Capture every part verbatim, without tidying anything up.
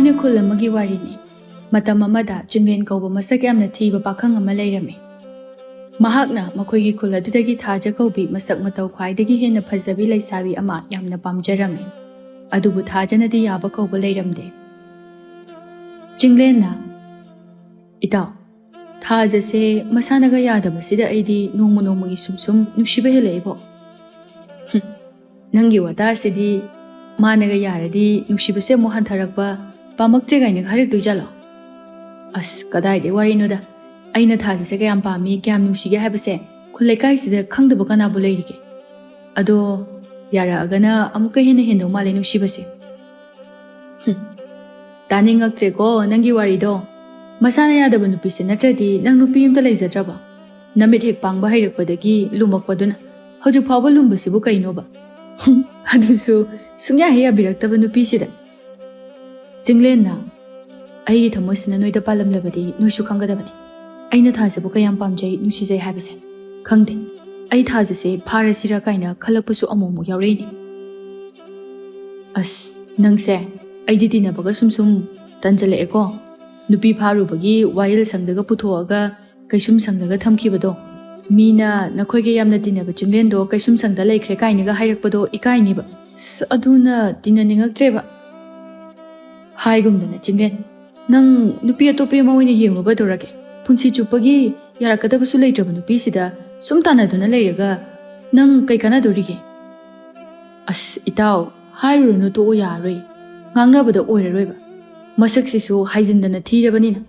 ꯊꯥꯏꯅ ꯈꯨꯜ ꯑꯃꯒꯤ ꯋꯥꯔꯤꯅꯤ꯫ ꯃꯇꯝ ꯑꯃꯗ ꯆꯤꯡꯂꯦꯟ ꯀꯧꯕ ꯃꯁꯛ ꯌꯥꯝꯅ ꯊꯤꯕ ꯄꯥꯈꯪ ꯑꯃ ꯂꯩꯔꯝꯃꯤ꯫ ꯃꯍꯥꯛꯅ ꯃꯈꯣꯏꯒꯤ ꯈꯨꯜ ꯑꯗꯨꯗꯒꯤ ꯊꯥꯖ ꯀꯧꯕꯤ ꯃꯁꯛ ꯃꯇꯧ ꯈ꯭ꯋꯥꯏꯗꯒꯤ ꯍꯦꯟꯅ ꯐꯖꯕꯤ ꯂꯩꯁꯥꯕꯤ ꯑꯃ ꯌꯥꯝꯅ ꯄꯥꯝꯖꯔꯝꯃꯤ꯫ ꯑꯗꯨꯕꯨ ꯊꯥꯖꯅꯗꯤ ꯌꯥꯕ ꯀꯧꯕ ꯂꯩꯔꯝꯗꯦ꯫ ꯆꯤꯡꯂꯦꯟꯅ, "ꯏꯇꯥꯎ, ꯊꯥꯖꯁꯦ ꯃꯁꯥꯅꯒ ꯌꯥꯗꯕꯁꯤꯗ ꯑꯩꯗꯤ ꯅꯣꯡꯃ ꯅꯣꯡꯃꯒꯤ ꯁꯨꯝ ꯁꯨꯝ ꯅꯨꯡꯁꯤꯕ ꯍꯦꯜꯂꯛꯑꯦꯕꯣ꯫" "ꯍꯨꯝ, ꯅꯪꯒꯤ ꯋꯥꯇꯥꯁꯤꯗꯤ, ꯃꯥꯅꯒ ꯌꯥꯔꯗꯤ ꯅꯨꯡꯁꯤꯕꯁꯦ ꯑꯃꯨꯛ ꯍꯟꯊꯔꯛꯄ, ꯄꯥꯝꯃꯛꯇ꯭ꯔꯦ ꯀꯥꯏꯅꯒ ꯍꯥꯏꯔꯛꯇꯣꯏ ꯖꯥꯠꯂꯣ?" "ꯑꯁ, ꯀꯗꯥꯏꯗꯩ ꯋꯥꯔꯤꯅꯣꯗ꯫ ꯑꯩꯅ ꯊꯥꯖꯁꯦ ꯀꯌꯥꯝ ꯄꯥꯝꯃꯤ, ꯀꯌꯥꯝ ꯅꯨꯡꯁꯤꯒꯦ ꯍꯥꯏꯕꯁꯦ ꯈꯨꯜ ꯂꯩꯀꯥꯏꯁꯤꯗ ꯈꯪꯗꯕ ꯀꯅꯥꯕꯨ ꯂꯩꯔꯤꯒꯦ? ꯑꯗꯣ ꯌꯥꯔꯛꯑꯒꯅ ꯑꯃꯨꯛꯀ ꯍꯦꯟꯅ ꯍꯦꯟꯗꯧ ꯃꯥꯜꯂꯦ ꯅꯨꯡꯁꯤꯕꯁꯦ꯫" "ꯍꯨꯝ, ꯇꯥꯅꯤꯡꯉꯛꯇ꯭ꯔꯦꯀꯣ ꯅꯪꯒꯤ ꯋꯥꯔꯤꯗꯣ꯫ ꯃꯁꯥꯅ ꯌꯥꯗꯕ ꯅꯨꯄꯤꯁꯦ ꯅꯠꯇ꯭ꯔꯗꯤ ꯅꯪ ꯅꯨꯄꯤ ꯑꯝꯇ ꯂꯩꯖꯗ꯭ꯔꯕꯣ? ꯅꯃꯤꯠ ꯍꯦꯛ ꯄꯥꯡꯕ ꯍꯩꯔꯛꯄꯗꯒꯤ ꯂꯨꯝꯃꯛꯄꯗꯨꯅ꯫ ꯍꯧꯖꯤꯛ ꯐꯥꯎꯕ ꯂꯨꯝꯕꯁꯤꯕꯨ ꯀꯩꯅꯣꯕ? ꯍꯨꯝ, ꯑꯗꯨꯁꯨ ꯁꯨꯡꯌꯥ ꯍꯦꯛ ꯌꯥꯕꯤꯔꯛꯇꯕ ꯅꯨꯄꯤꯁꯤꯗ꯫" ꯆꯤꯡꯂꯦꯟꯅ, "ꯑꯩꯒꯤ ꯊꯃꯣꯏꯁꯤꯅ ꯅꯣꯏꯗ ꯄꯥꯜꯂꯝꯂꯕꯗꯤ ꯅꯣꯏꯁꯨ ꯈꯪꯒꯗꯕꯅꯤ, ꯑꯩꯅ ꯊꯥꯖꯕꯨ ꯀꯌꯥꯝ ꯄꯥꯝꯖꯩ, ꯅꯨꯡꯁꯤꯖꯩ ꯍꯥꯏꯕꯁꯦ꯫ ꯈꯪꯗꯦ, ꯑꯩ ꯊꯥꯖꯁꯦ ꯐꯥꯔꯁꯤꯔꯥ ꯀꯥꯏꯅ ꯈꯜꯂꯛꯄꯁꯨ ꯑꯃꯨꯛ ꯑꯃꯨꯛ ꯌꯥꯎꯔꯛꯏꯅꯦ꯫" "ꯑꯁ, ꯅꯪꯁꯦ ꯑꯩꯗꯤ ꯇꯤꯟꯅꯕꯒ ꯁꯨꯝ ꯁꯨꯝ ꯇꯟꯖꯜꯂꯛꯑꯦꯀꯣ꯫ ꯅꯨꯄꯤ ꯐꯥꯔꯨꯕꯒꯤ ꯋꯥꯌꯦꯜ ꯁꯪꯗꯒ ꯄꯨꯊꯣꯛꯑꯒ ꯀꯩꯁꯨꯝ ꯁꯪꯗꯒ ꯊꯝꯈꯤꯕꯗꯣ, ꯃꯤꯅ ꯅꯈꯣꯏꯒ ꯌꯥꯝꯅ ꯇꯤꯟꯅꯕ ꯆꯤꯡꯂꯦꯟꯗꯣ ꯀꯩꯁꯨꯝ ꯁꯪꯗ ꯂꯩꯈ꯭ꯔꯦ ꯀꯥꯏꯅꯒ ꯍꯥꯏꯔꯛꯄꯗꯣ ꯏꯀꯥꯏꯅꯤꯕ꯫ ꯑꯁ, ꯑꯗꯨꯅ ꯇꯤꯟꯅꯅꯤꯡꯉꯛꯇ꯭ꯔꯦꯕ꯫" "ꯍꯥꯏꯒꯨꯝꯗꯅ ꯆꯤꯡꯂꯦꯟ, ꯅꯪ ꯅꯨꯄꯤ ꯑꯇꯣꯞꯄ ꯑꯃ ꯑꯣꯏꯅ ꯌꯦꯡꯂꯨ ꯀꯩꯗꯧꯔꯒꯦ? ꯄꯨꯟꯁꯤ ꯆꯨꯞꯄꯒꯤ ꯌꯥꯔꯛꯀꯗꯕꯁꯨ ꯂꯩꯇ꯭ꯔꯕ ꯅꯨꯄꯤꯁꯤꯗ ꯁꯨꯝ ꯇꯥꯟꯅꯗꯨꯅ ꯂꯩꯔꯒ ꯅꯪ ꯀꯩ ꯀꯥꯟꯅꯗꯣꯔꯤꯒꯦ?" "ꯑꯁ ꯏꯇꯥꯎ, ꯍꯥꯏꯔꯨꯔꯅꯨ, ꯇꯣꯛꯑꯣ, ꯌꯥꯔꯔꯣꯏ꯫ ꯉꯥꯡꯅꯕꯗ ꯑꯣꯏꯔꯔꯣꯏꯕ꯫ ꯃꯁꯛꯁꯤꯁꯨ ꯍꯥꯏꯖꯤꯟꯗꯅ ꯊꯤꯔꯕꯅꯤꯅ꯫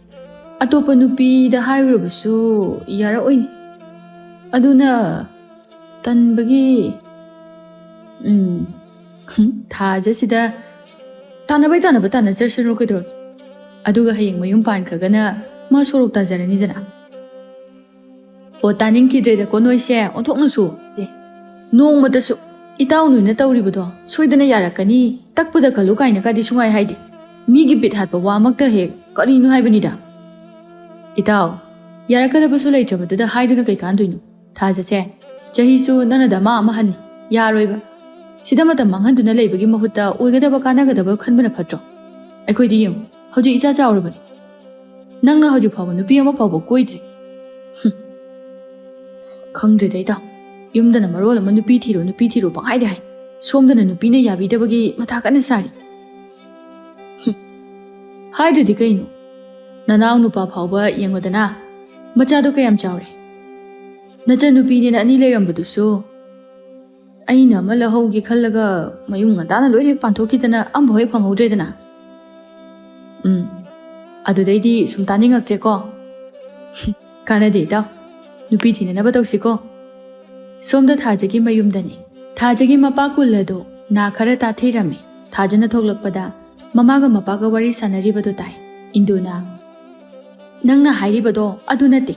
ꯑꯇꯣꯞꯄ ꯅꯨꯄꯤꯗ ꯍꯥꯏꯔꯨꯔꯕꯁꯨ ꯌꯥꯔꯛꯑꯣꯏꯅꯦ꯫ ꯑꯗꯨꯅ ꯇꯟꯕꯒꯤ, ꯎꯝ, ꯍꯨꯝ, ꯊꯥꯖꯁꯤꯗ ꯇꯥꯟꯅꯕꯩ ꯇꯥꯟꯅꯕ ꯇꯥꯟꯅꯖꯁꯅꯨ ꯀꯩꯗꯧꯔꯒꯦ? ꯑꯗꯨꯒ ꯍꯌꯦꯡ ꯃꯌꯨꯝ ꯄꯥꯟꯈ꯭ꯔꯒꯅ ꯃꯥ ꯁꯣꯔꯣꯛ ꯇꯥꯖꯔꯅꯤꯗꯅ꯫" "ꯑꯣ, ꯇꯥꯅꯤꯡꯈꯤꯗ꯭ꯔꯦꯗꯀꯣ ꯅꯣꯏꯁꯦ, ꯑꯣꯟꯊꯣꯛꯅꯁꯨ꯫ ꯑꯦ, ꯅꯣꯡꯃꯇꯁꯨ ꯏꯇꯥꯎ ꯅꯣꯏꯅ ꯇꯧꯔꯤꯕꯗꯣ ꯁꯣꯏꯗꯅ ꯌꯥꯔꯛꯀꯅꯤ, ꯇꯛꯄꯗ ꯀꯜꯂꯨ ꯀꯥꯏꯅ ꯀꯥꯗꯤ ꯁꯨꯡꯍꯥꯏ ꯍꯥꯏꯗꯦ꯫ ꯃꯤꯒꯤ ꯕꯤꯠ ꯍꯥꯠꯄ ꯋꯥꯃꯛꯇ ꯍꯦꯛ ꯀꯔꯤꯅꯣ ꯍꯥꯏꯕꯅꯤꯗ꯫" "ꯏꯇꯥꯎ, ꯌꯥꯔꯛꯀꯗꯕꯁꯨ ꯂꯩꯇ꯭ꯔꯕꯗꯨꯗ ꯍꯥꯏꯗꯨꯅ ꯀꯩ ꯀꯥꯟꯗꯣꯏꯅꯣ? ꯊꯥꯖꯁꯦ, ꯆꯍꯤꯁꯨ ꯅꯪꯅ ꯗꯃꯥ ꯑꯃ ꯍꯟꯅꯤ꯫ ꯌꯥꯔꯣꯏꯕ꯫ ꯁꯤꯗ ꯃꯇꯝ ꯃꯥꯡꯍꯟꯗꯨꯅ ꯂꯩꯕꯒꯤ ꯃꯍꯨꯠꯇ ꯑꯣꯏꯒꯗꯕ ꯀꯥꯟꯅꯒꯗꯕ ꯈꯟꯕꯅ ꯐꯠꯇ꯭ꯔꯣ?" ꯑꯩꯈꯣꯏꯗꯤ ꯌꯦꯡꯉꯨ, ꯍꯧꯖꯤꯛ ꯏꯆꯥ ꯆꯥꯎꯔꯕꯅꯤ꯫ ꯅꯪꯅ ꯍꯧꯖꯤꯛ ꯐꯥꯎꯕ ꯅꯨꯄꯤ ꯑꯃ ꯐꯥꯎꯕ ꯀꯣꯏꯗ꯭ꯔꯤ꯫ ꯍꯨꯝ꯫ ꯑꯁ, ꯈꯪꯗ꯭ꯔꯦꯗ ꯏꯇꯥꯎ꯫ ꯌꯨꯝꯗꯅ ꯃꯔꯣꯜ ꯑꯃ ꯅꯨꯄꯤ ꯊꯤꯔꯣ, ꯅꯨꯄꯤ ꯊꯤꯔꯣ ꯄꯪꯍꯥꯏꯗ ꯍꯥꯏ꯫ ꯁꯣꯝꯗꯅ ꯅꯨꯄꯤꯅ ꯌꯥꯕꯤꯗꯕꯒꯤ ꯃꯊꯥ ꯀꯟꯅ ꯁꯥꯔꯤ꯫ ꯍꯨꯝ꯫ ꯍꯥꯏꯗ꯭ꯔꯗꯤ ꯀꯩꯅꯣ? ꯅꯅꯥꯎ ꯅꯨꯄꯥ ꯐꯥꯎꯕ ꯌꯦꯡꯉꯨꯗꯅ꯫ ꯃꯆꯥꯗꯣ ꯀꯌꯥꯝ ꯆꯥꯎꯔꯦ? ꯅꯆꯟꯅꯨꯄꯤꯅꯦꯅ ꯑꯅꯤ ꯂꯩꯔꯝꯕꯗꯨꯁꯨ ꯑꯩꯅ ꯑꯃ ꯂꯧꯍꯧꯒꯦ ꯈꯜꯂꯒ ꯃꯌꯨꯝ ꯉꯟꯇꯥꯅ ꯂꯣꯏ ꯍꯦꯛ ꯄꯥꯟꯊꯣꯛꯈꯤꯗꯅ ꯑꯃꯐꯥꯎ ꯍꯦꯛ ꯐꯪꯍꯧꯗ꯭ꯔꯦꯗꯅ꯫ ꯎꯝ, ꯑꯗꯨꯗꯩꯗꯤ ꯁꯨꯝ ꯇꯥꯅꯤꯡꯉꯛꯇ꯭ꯔꯦꯀꯣ꯫ ꯀꯥꯟꯅꯗꯦ ꯏꯇꯥꯎ, ꯅꯨꯄꯤ ꯊꯤꯅꯅꯕ ꯇꯧꯁꯤꯀꯣ꯫ ꯁꯣꯝꯗ ꯊꯥꯖꯒꯤ ꯃꯌꯨꯝꯗꯅꯤ꯫ ꯊꯥꯖꯒꯤ ꯃꯄꯥ ꯀꯨꯜ ꯑꯗꯣ ꯅꯥ ꯈꯔ ꯇꯥꯊꯤꯔꯝꯃꯤ꯫ ꯊꯥꯖꯅ ꯊꯣꯛꯂꯛꯄꯗ ꯃꯃꯥꯒ ꯃꯄꯥꯒ ꯋꯥꯔꯤ ꯁꯥꯟꯅꯔꯤꯕꯗꯨ ꯇꯥꯏ꯫ ꯏꯟꯗꯨꯅ, "ꯅꯪꯅ ꯍꯥꯏꯔꯤꯕꯗꯣ ꯑꯗꯨ ꯅꯠꯇꯦ꯫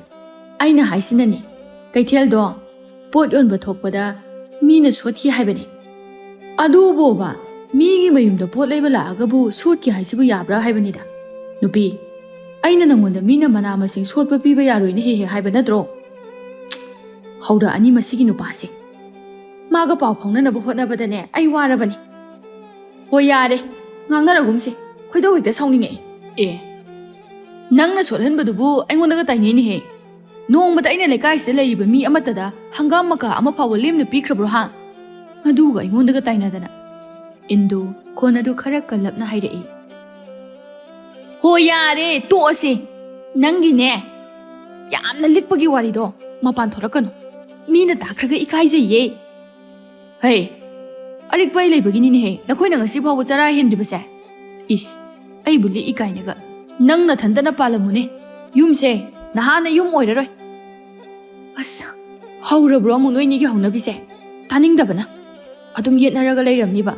ꯑꯩꯅ ꯍꯥꯏꯁꯤꯅꯅꯦ, ꯀꯩꯊꯦꯜꯗꯣ ꯄꯣꯠ ꯌꯣꯟꯕ ꯊꯣꯛꯄꯗ ꯃꯤꯅ ꯁꯣꯠꯈꯤ ꯍꯥꯏꯕꯅꯤ꯫ ꯑꯗꯨꯕꯣꯕ, ꯃꯤꯒꯤ ꯃꯌꯨꯝꯗ ꯄꯣꯠ ꯂꯩꯕ ꯂꯥꯛꯑꯒꯕꯨ ꯁꯣꯠꯈꯤ ꯍꯥꯏꯁꯤꯕꯨ ꯌꯥꯕ꯭ꯔꯥ ꯍꯥꯏꯕꯅꯤꯗ꯫ ꯅꯨꯄꯤ, ꯑꯩꯅ ꯅꯪꯉꯣꯟꯗ ꯃꯤꯅ ꯃꯅꯥ ꯃꯁꯤꯡ ꯁꯣꯠꯄ ꯄꯤꯕ ꯌꯥꯔꯣꯏꯅ ꯍꯦꯛ ꯍꯦꯛ ꯍꯥꯏꯕ ꯅꯠꯇ꯭ꯔꯣ?" ꯍꯧꯔꯛꯑꯅꯤ ꯃꯁꯤꯒꯤ ꯅꯨꯄꯥꯁꯦ꯫ ꯃꯥꯒ ꯄꯥꯎ ꯐꯥꯎꯅꯅꯕ ꯍꯣꯠꯅꯕꯗꯅꯦ ꯑꯩ ꯋꯥꯔꯕꯅꯤ꯫ ꯍꯣꯏ, ꯌꯥꯔꯦ, ꯉꯥꯡꯅꯔꯒꯨꯝꯁꯦ꯫ ꯈꯣꯏꯗꯧ ꯍꯦꯛꯇ ꯁꯥꯎꯅꯤꯡꯉꯛꯑꯦ꯫ ꯑꯦ, ꯅꯪꯅ ꯁꯣꯠꯍꯟꯕꯗꯨꯕꯨ ꯑꯩꯉꯣꯟꯗꯒ ꯇꯥꯏꯅꯩꯅꯦꯍꯦ꯫ ꯅꯣꯡꯃꯗ ꯑꯩꯅ ꯂꯩꯀꯥꯏꯁꯤꯗ ꯂꯩꯔꯤꯕ ꯃꯤ ꯑꯃꯠꯇꯗ ꯍꯪꯒꯥꯝ ꯃꯀꯥ ꯑꯃ ꯐꯥꯎꯕ ꯂꯦꯝꯅ ꯄꯤꯈ꯭ꯔꯕ꯭ꯔꯣ ꯍꯥ? ꯑꯗꯨꯒ ꯑꯩꯉꯣꯟꯗꯒ ꯇꯥꯏꯅꯗꯅ꯫ ꯏꯟꯗꯨ ꯈꯣꯟ ꯑꯗꯨ ꯈꯔ ꯀꯜꯂꯞꯅ ꯍꯥꯏꯔꯛꯏ꯫ "ꯍꯣ, ꯌꯥꯔꯦ, ꯇꯣꯛꯑꯁꯦ꯫ ꯅꯪꯒꯤꯅꯦ, ꯌꯥꯝꯅ ꯂꯤꯛꯄꯒꯤ ꯋꯥꯔꯤꯗꯣ ꯃꯄꯥꯟ ꯊꯣꯛꯂꯛꯀꯅꯨ꯫ ꯃꯤꯅ ꯇꯥꯈ꯭ꯔꯒ ꯏꯀꯥꯏꯖꯩꯌꯦ꯫ ꯍꯩ, ꯑꯔꯤꯛꯄ ꯑꯩ ꯂꯩꯕꯒꯤꯅꯤꯅꯦꯍꯦ ꯅꯈꯣꯏꯅ ꯉꯁꯤ ꯐꯥꯎꯕ ꯆꯔꯥ ꯍꯦꯟꯗ꯭ꯔꯤꯕꯁꯦ꯫ ꯏꯁ, ꯑꯩꯕꯨ ꯂꯤꯛꯏ ꯀꯥꯏꯅꯒ꯫ ꯅꯪ ꯅꯊꯟꯇꯅ ꯄꯥꯜꯂꯝꯃꯨꯅꯦ꯫ ꯌꯨꯝꯁꯦ ꯅꯍꯥꯟꯅ ꯌꯨꯝ ꯑꯣꯏꯔꯔꯣꯏ꯫" ꯑꯁ, ꯍꯧꯔꯕ꯭ꯔꯣ ꯑꯃꯨꯛ ꯅꯣꯏꯅꯤꯒꯤ ꯍꯧꯅꯕꯤꯁꯦ? ꯇꯥꯅꯤꯡꯗꯕꯅ꯫ ꯑꯗꯨꯝ ꯌꯦꯠꯅꯔꯒ ꯂꯩꯔꯝꯅꯤꯕ꯫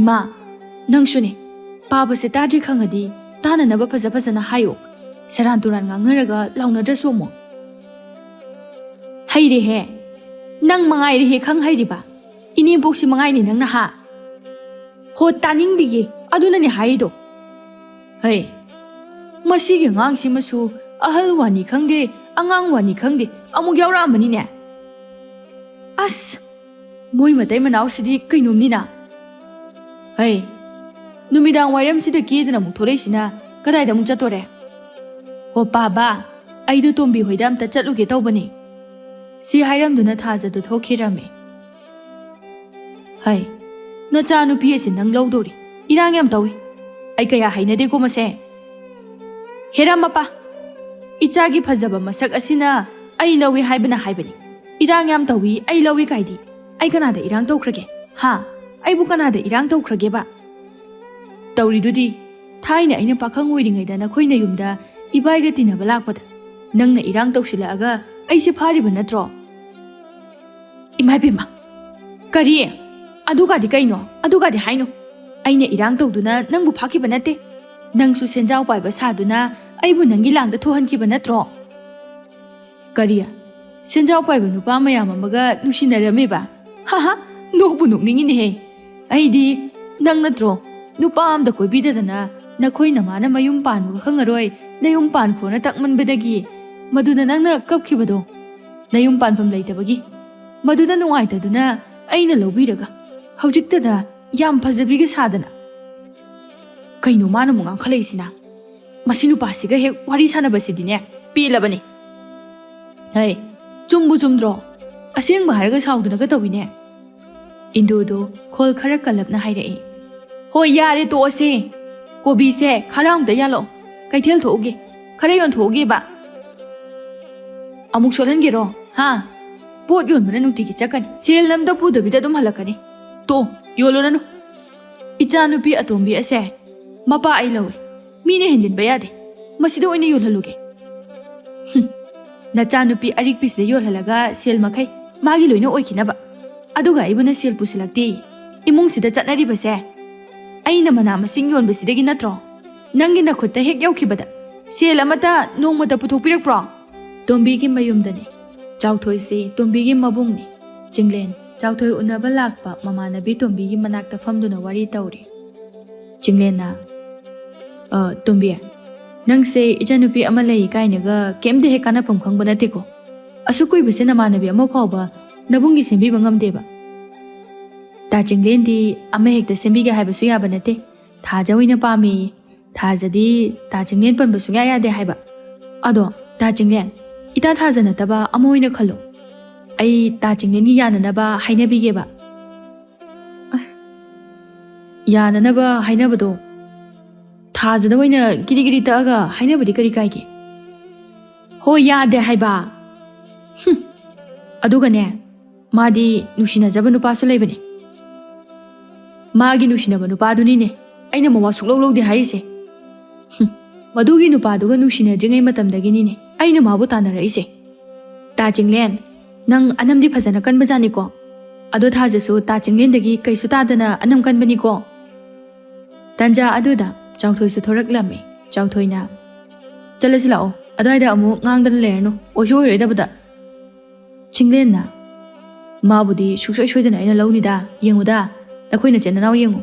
ꯏꯃꯥ, ꯅꯪꯁꯨꯅꯦ, ꯄꯥꯕꯁꯦ ꯇꯥꯗ꯭ꯔꯤ ꯈꯪꯉꯗꯤ ꯇꯥꯅꯅꯕ ꯐꯖ ꯐꯖꯅ ꯍꯥꯏꯌꯣ꯫ ꯁꯦꯔꯥꯟ ꯇꯨꯔꯥꯟ ꯉꯥꯡꯅꯔꯒ ꯂꯥꯎꯅꯗ꯭ꯔꯁꯨ ꯑꯃꯨꯛ꯫ ꯍꯩꯔꯦꯍꯦ, ꯅꯪ ꯃꯉꯥꯏꯔꯦꯍꯦ ꯈꯪ ꯍꯩꯔꯤꯕ꯫ ꯏꯅꯦꯝꯄꯣꯛꯁꯤ ꯃꯉꯥꯏꯅꯦ ꯅꯪꯅ ꯍꯥ? ꯍꯣ, ꯇꯥꯅꯤꯡꯗꯤꯌꯦ, ꯑꯗꯨꯅꯅꯦ ꯍꯥꯏꯔꯤꯗꯣ꯫ ꯍꯩ, ꯃꯁꯤꯒꯤ ꯑꯉꯥꯡꯁꯤꯃꯁꯨ ꯑꯍꯜ ꯋꯥꯅꯤ ꯈꯪꯗꯦ, ꯑꯉꯥꯡ ꯋꯥꯅꯤ ꯈꯪꯗꯦ, ꯑꯃꯨꯛ ꯌꯥꯎꯔꯛꯑꯝꯃꯅꯤꯅꯦ꯫ ꯑꯁ, ꯃꯣꯏ ꯃꯇꯩ ꯃꯅꯥꯎꯁꯤꯗꯤ ꯀꯩꯅꯣꯝꯅꯤꯅ꯫ ꯍꯩ, ꯅꯨꯃꯤꯗꯥꯡ ꯋꯥꯏꯔꯝꯁꯤꯗ ꯀꯦꯗꯅ ꯑꯃꯨꯛ ꯊꯣꯛꯂꯛꯏꯁꯤꯅ ꯀꯗꯥꯏꯗ ꯑꯃꯨꯛ ꯆꯠꯇꯣꯔꯦ? "ꯍꯣ ꯄꯥꯕ, ꯑꯩꯗꯣ ꯇꯣꯝꯕꯤ ꯍꯣꯏꯗ ꯑꯝꯇ ꯆꯠꯂꯨꯒꯦ ꯇꯧꯕꯅꯤ," ꯁꯤ ꯍꯥꯏꯔꯝꯗꯨꯅ ꯊꯥꯖꯗꯨ ꯊꯣꯛꯈꯤꯔꯝꯃꯤ꯫ "ꯍꯩ, ꯅꯆꯥꯅꯨꯄꯤ ꯑꯁꯤ ꯅꯪ ꯂꯧꯗꯧꯔꯤ꯫ ꯏꯔꯥꯡ ꯌꯥꯝ ꯇꯧꯏ꯫ ꯑꯩ ꯀꯌꯥ ꯍꯩꯅꯗꯦꯀꯣ ꯃꯁꯦ꯫ ꯍꯦꯔꯥ ꯃꯄꯥ, ꯏꯆꯥꯒꯤ ꯐꯖꯕ ꯃꯁꯛ ꯑꯁꯤꯅ ꯑꯩ ꯂꯧꯏ ꯍꯥꯏꯕꯅ ꯍꯥꯏꯕꯅꯤ꯫ ꯏꯔꯥꯡ ꯌꯥꯝ ꯇꯧꯏ, ꯑꯩ ꯂꯧꯏ ꯀꯥꯏꯗꯤ꯫ ꯑꯩ ꯀꯅꯥꯗ ꯏꯔꯥꯡ ꯇꯧꯈ꯭ꯔꯒꯦ? ꯍꯥ? ꯑꯩꯕꯨ ꯀꯅꯥꯗ ꯏꯔꯥꯡ ꯇꯧꯈ꯭ꯔꯒꯦꯕ?" "ꯇꯧꯔꯤꯗꯨꯗꯤ, ꯊꯥꯏꯅ ꯑꯩꯅ ꯄꯥꯈꯪ ꯑꯣꯏꯔꯤꯉꯩꯗ ꯅꯈꯣꯏꯅ ꯌꯨꯝꯗ ꯏꯕꯥꯏꯒ ꯇꯤꯟꯅꯕ ꯂꯥꯛꯄꯗ ꯅꯪꯅ ꯏꯔꯥꯡ ꯇꯧꯁꯤꯜꯂꯛꯑꯒ ꯑꯩꯁꯦ ꯐꯥꯔꯤꯕ ꯅꯠꯇ꯭ꯔꯣ?" "ꯏꯃꯥ ꯏꯕꯦꯝꯃ, ꯀꯔꯤ? ꯑꯗꯨꯒꯗꯤ ꯀꯩꯅꯣ? ꯑꯗꯨꯒꯗꯤ ꯍꯥꯏꯅꯨ꯫ ꯑꯩꯅ ꯏꯔꯥꯡ ꯇꯧꯗꯨꯅ ꯅꯪꯕꯨ ꯐꯥꯈꯤꯕ ꯅꯠꯇꯦ꯫ ꯅꯪꯁꯨ ꯁꯦꯟꯖꯥꯎ ꯄꯥꯏꯕ ꯁꯥꯗꯨꯅ ꯑꯩꯕꯨ ꯅꯪꯒꯤ ꯂꯥꯡꯗ ꯊꯣꯛꯍꯟꯈꯤꯕ ꯅꯠꯇ꯭ꯔꯣ?" "ꯀꯔꯤ? ꯁꯦꯟꯖꯥꯎ ꯄꯥꯏꯕ ꯅꯨꯄꯥ ꯃꯌꯥꯝ ꯑꯃꯒ ꯅꯨꯡꯁꯤꯅꯔꯝꯃꯦꯕ? ꯍꯥꯍꯥ, ꯅꯣꯛꯄꯨ ꯅꯣꯛꯅꯤꯡꯉꯤꯅꯦꯍꯦ꯫ ꯑꯩꯗꯤ ꯅꯪ ꯅꯠꯇ꯭ꯔꯣ ꯅꯨꯄꯥ ꯑꯝꯗ ꯀꯣꯏꯕꯤꯗꯗꯅ ꯅꯈꯣꯏ ꯅꯃꯥꯅ ꯃꯌꯨꯝ ꯄꯥꯟꯕꯒ ꯈꯪꯉꯔꯣꯏ, ꯅꯌꯨꯝ ꯄꯥꯟꯈ꯭ꯔꯣꯅ ꯇꯛꯃꯟꯕꯗꯒꯤ ꯃꯗꯨꯗ ꯅꯪꯅ ꯀꯞꯈꯤꯕꯗꯣ, ꯅꯌꯨꯝ ꯄꯥꯟꯐꯝ ꯂꯩꯇꯕꯒꯤ꯫ ꯃꯗꯨꯗ ꯅꯨꯡꯉꯥꯏꯇꯗꯨꯅ ꯑꯩꯅ ꯂꯧꯕꯤꯔꯒ ꯍꯧꯖꯤꯛꯇꯗ ꯌꯥꯝ ꯐꯖꯕꯤꯒ ꯁꯥꯗꯅ꯫ ꯀꯩꯅꯣ ꯃꯥꯅ ꯑꯃꯨꯛ ꯉꯥꯡꯈꯠꯂꯛꯏꯁꯤꯅ? ꯃꯁꯤ ꯅꯨꯄꯥꯁꯤꯒ ꯍꯦꯛ ꯋꯥꯔꯤ ꯁꯥꯟꯅꯕꯁꯤꯗꯤꯅꯦ ꯄꯦꯜꯂꯕꯅꯤ꯫ ꯍꯩ, ꯆꯨꯝꯕꯨ ꯆꯨꯝꯗ꯭ꯔꯣ? ꯑꯁꯦꯡꯕ ꯍꯥꯏꯔꯒ ꯁꯥꯎꯗꯅꯒ ꯇꯧꯏꯅꯦ꯫" ꯏꯟꯗꯨꯗꯨ ꯈꯣꯜ ꯈꯔ ꯀꯜꯂꯞꯅ ꯍꯥꯏꯔꯛꯏ꯫ "ꯍꯣꯏ, ꯌꯥꯔꯦ, ꯇꯣꯛꯑꯁꯦ꯫ ꯀꯣꯕꯤꯁꯦ ꯈꯔ ꯑꯃꯨꯛꯇ ꯌꯥꯜꯂꯛꯑꯣ꯫ ꯀꯩꯊꯦꯜ ꯊꯣꯛꯎꯒꯦ, ꯈꯔ ꯌꯣꯟꯊꯣꯛꯎꯒꯦꯕ꯫" "ꯑꯃꯨꯛ ꯁꯣꯠꯍꯟꯒꯦꯔꯣ? ꯍꯥ? ꯄꯣꯠ ꯌꯣꯟꯕꯅ ꯅꯨꯡꯇꯤꯒꯤ ꯆꯠꯀꯅꯤ꯫ ꯁꯦꯜ ꯑꯝꯇ ꯄꯨꯗꯕꯤꯗ ꯑꯗꯨꯝ ꯍꯜꯂꯛꯀꯅꯤ꯫ ꯇꯣ, ꯌꯣꯜꯂꯨꯔꯅꯨ꯫ ꯏꯆꯥꯅꯨꯄꯤ ꯑꯇꯣꯝꯕꯤ ꯑꯁꯦ ꯃꯄꯥ ꯑꯩ ꯂꯧꯏ꯫ ꯃꯤꯅ ꯍꯦꯟꯖꯤꯟꯕ ꯌꯥꯗꯦ꯫ ꯃꯁꯤꯗ ꯑꯣꯏꯅ ꯌꯣꯜꯍꯜꯂꯨꯒꯦ꯫" "ꯍꯨꯝ, ꯅꯆꯥꯅꯨꯄꯤ ꯑꯔꯤꯛꯄꯤꯁꯤꯗ ꯌꯣꯜꯍꯜꯂꯒ ꯁꯦꯜ ꯃꯈꯩ ꯃꯥꯒꯤ ꯂꯣꯏꯅ ꯑꯣꯏꯈꯤꯅꯕ꯫ ꯑꯗꯨꯒ ꯑꯩꯕꯨꯅ ꯁꯦꯜ ꯄꯨꯁꯤꯜꯂꯛꯇꯦ꯫ ꯏꯃꯨꯡꯁꯤꯗ ꯆꯠꯅꯔꯤꯕꯁꯦ ꯑꯩꯅ ꯃꯅꯥ ꯃꯁꯤꯡ ꯌꯣꯟꯕꯁꯤꯗꯒꯤ ꯅꯠꯇ꯭ꯔꯣ? ꯅꯪꯒꯤ ꯅꯈꯨꯠꯇ ꯍꯦꯛ ꯌꯧꯈꯤꯕꯗ ꯁꯦꯜ ꯑꯃꯠꯇ ꯅꯣꯡꯃꯇ ꯄꯨꯊꯣꯛꯄꯤꯔꯛꯄ꯭ꯔꯣ?" ꯇꯣꯝꯕꯤꯒꯤ ꯃꯌꯨꯝꯗꯅꯤ꯫ ꯆꯥꯎꯊꯣꯏꯁꯤ ꯇꯣꯝꯕꯤꯒꯤ ꯃꯕꯨꯡꯅꯤ꯫ ꯆꯤꯡꯂꯦꯟ, ꯆꯥꯎꯊꯣꯏ ꯎꯅꯕ ꯂꯥꯛꯄ ꯃꯃꯥꯟꯅꯕꯤ ꯇꯣꯝꯕꯤꯒꯤ ꯃꯅꯥꯛꯇ ꯐꯝꯗꯨꯅ ꯋꯥꯔꯤ ꯇꯧꯔꯤ꯫ ꯆꯤꯡꯂꯦꯟꯅ, "ꯑ, ꯇꯣꯝꯕꯤ, ꯅꯪꯁꯦ ꯏꯆꯟꯅꯨꯄꯤ ꯑꯃ ꯂꯩ ꯀꯥꯏꯅꯒ ꯀꯩꯝꯇ ꯍꯦꯛ ꯀꯥꯟꯅꯐꯝ ꯈꯪꯕ ꯅꯠꯇꯦꯀꯣ꯫ ꯑꯁꯨꯛ ꯀꯨꯏꯕꯁꯦ ꯅꯃꯥꯟꯅꯕꯤ ꯑꯃ ꯐꯥꯎꯕ ꯅꯕꯨꯡꯒꯤ ꯁꯦꯝꯕꯤꯕ ꯉꯝꯗꯦꯕ꯫" ꯇꯥ ꯆꯤꯡꯂꯦꯟꯗꯤ ꯑꯃ ꯍꯦꯛꯇ ꯁꯦꯝꯕꯤꯒꯦ ꯍꯥꯏꯕꯁꯨ ꯌꯥꯕ ꯅꯠꯇꯦ꯫ ꯊꯥꯖ ꯑꯣꯏꯅ ꯄꯥꯝꯃꯦꯌꯦ꯫ ꯊꯥꯖꯗꯤ ꯇꯥ ꯆꯤꯡꯂꯦꯟ ꯄꯟꯕ ꯁꯨꯡꯌꯥ ꯌꯥꯗꯦ ꯍꯥꯏꯕ꯫ ꯑꯗꯣ ꯇꯥ ꯆꯤꯡꯂꯦꯟ, ꯏꯇꯥ ꯊꯥꯖ ꯅꯠꯇꯕ ꯑꯃ ꯑꯣꯏꯅ ꯈꯜꯂꯣ꯫ ꯑꯩ ꯇꯥ ꯆꯤꯡꯂꯦꯟꯒꯤ ꯌꯥꯅꯅꯕ ꯍꯥꯏꯅꯕꯤꯒꯦꯕ꯫ ꯑ, ꯌꯥꯅꯅꯕ ꯍꯥꯏꯅꯕꯗꯣ ꯊꯥꯖꯗ ꯑꯣꯏꯅ ꯒꯤꯔꯤ ꯒꯤꯔꯤ ꯇꯛꯑꯒ ꯍꯥꯏꯅꯕꯗꯤ ꯀꯔꯤ ꯀꯥꯏꯒꯦ? ꯍꯣꯏ, ꯌꯥꯗꯦ ꯍꯥꯏꯕ꯫ ꯍꯨꯝ꯫ ꯑꯗꯨꯒꯅꯦ, ꯃꯥꯗꯤ ꯅꯨꯡꯁꯤꯅꯖꯕ ꯅꯨꯄꯥꯁꯨ ꯂꯩꯕꯅꯦ꯫ ꯃꯥꯒꯤ ꯅꯨꯡꯁꯤꯅꯕ ꯅꯨꯄꯥꯗꯨꯅꯤꯅꯦ ꯑꯩꯅ ꯃꯋꯥ ꯁꯨꯛꯂꯧ ꯂꯧꯗꯦ ꯍꯥꯏꯔꯤꯁꯦ꯫ ꯍꯨꯝ꯫ ꯃꯗꯨꯒꯤ ꯅꯨꯄꯥꯗꯨꯒ ꯅꯨꯡꯁꯤꯅꯗ꯭ꯔꯤꯉꯩ ꯃꯇꯝꯗꯒꯤꯅꯤꯅꯦ ꯑꯩꯅ ꯃꯥꯕꯨ ꯇꯥꯟꯅꯔꯛꯏꯁꯦ꯫ ꯇꯥ ꯆꯤꯡꯂꯦꯟ, ꯅꯪ ꯑꯅꯝꯗꯤ ꯐꯖꯅ ꯀꯟꯕꯖꯥꯠꯅꯤꯀꯣ꯫ ꯑꯗꯣ ꯊꯥꯖꯁꯨ ꯇꯥ ꯆꯤꯡꯂꯦꯟꯗꯒꯤ ꯀꯩꯁꯨ ꯇꯥꯗꯅ ꯑꯅꯝ ꯀꯟꯕꯅꯤꯀꯣ꯫ ꯇꯟꯖꯥ ꯑꯗꯨꯗ ꯆꯥꯎꯊꯣꯏꯁꯨ ꯊꯣꯔꯛꯂꯝꯃꯤ꯫ ꯆꯥꯎꯊꯣꯏꯅ, "ꯆꯠꯂꯁꯤ ꯂꯥꯛꯑꯣ, ꯑꯗꯨꯋꯥꯏꯗ ꯑꯃꯨꯛ ꯉꯥꯡꯗꯅ ꯂꯩꯔꯅꯨ, ꯑꯣꯏꯁꯨ ꯑꯣꯏꯔꯣꯏꯗꯕꯗ"꯫ ꯆꯤꯡꯂꯦꯟꯅ, "ꯃꯥꯕꯨꯗꯤ ꯁꯨꯡꯁꯣꯏ ꯁꯣꯏꯗꯅ ꯑꯩꯅ ꯂꯧꯅꯤꯗ, ꯌꯦꯡꯉꯨꯗ, ꯅꯈꯣꯏ ꯅꯆꯤꯟ ꯅꯅꯥꯎ ꯌꯦꯡꯉꯨ"꯫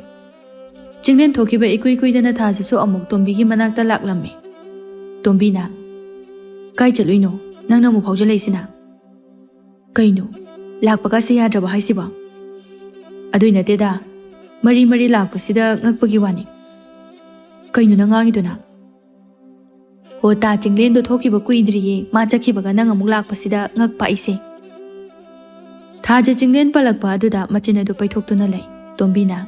ꯆꯤꯡꯂꯦꯟ ꯊꯣꯛꯈꯤꯕ ꯏꯀꯨꯏ ꯀꯨꯏꯗꯅ ꯊꯥꯖꯁꯨ ꯑꯃꯨꯛ ꯇꯣꯝꯕꯤꯒꯤ ꯃꯅꯥꯛꯇ ꯂꯥꯛꯂꯝꯃꯤ꯫ ꯇꯣꯝꯕꯤꯅ, "ꯀꯥꯏ ꯆꯠꯂꯨꯏꯅꯣ ꯅꯪꯅ ꯑꯃꯨꯛ ꯐꯥꯎꯖꯜꯂꯛꯏꯁꯤꯅ?" "ꯀꯩꯅꯣ, ꯂꯥꯛꯄꯒꯁꯦ ꯌꯥꯗ꯭ꯔꯕ ꯍꯥꯏꯁꯤꯕꯣ?" "ꯑꯗꯨꯏ ꯅꯠꯇꯦꯗ, ꯃꯔꯤ ꯃꯔꯤ ꯂꯥꯛꯄꯁꯤꯗ ꯉꯛꯄꯒꯤ ꯋꯥꯅꯤ"꯫ "ꯀꯩꯅꯣ ꯅꯪ ꯉꯥꯡꯉꯤꯗꯨꯅ?" "ꯍꯣ, ꯇꯥ ꯆꯤꯡꯂꯦꯟꯗꯣ ꯊꯣꯛꯈꯤꯕ ꯀꯨꯏꯗ꯭ꯔꯤꯌꯦ, ꯃꯥ ꯆꯠꯈꯤꯕꯒ ꯅꯪ ꯑꯃꯨꯛ ꯂꯥꯛꯄꯁꯤꯗ ꯉꯛꯄ ꯑꯩꯁꯦ"꯫ ꯊꯥꯖ ꯆꯤꯡꯂꯦꯟ ꯄꯜꯂꯛꯄ ꯑꯗꯨꯗ ꯃꯆꯤꯟ ꯑꯗꯨ ꯄꯩꯊꯣꯛꯇꯨꯅ ꯂꯩ꯫ ꯇꯣꯝꯕꯤꯅ,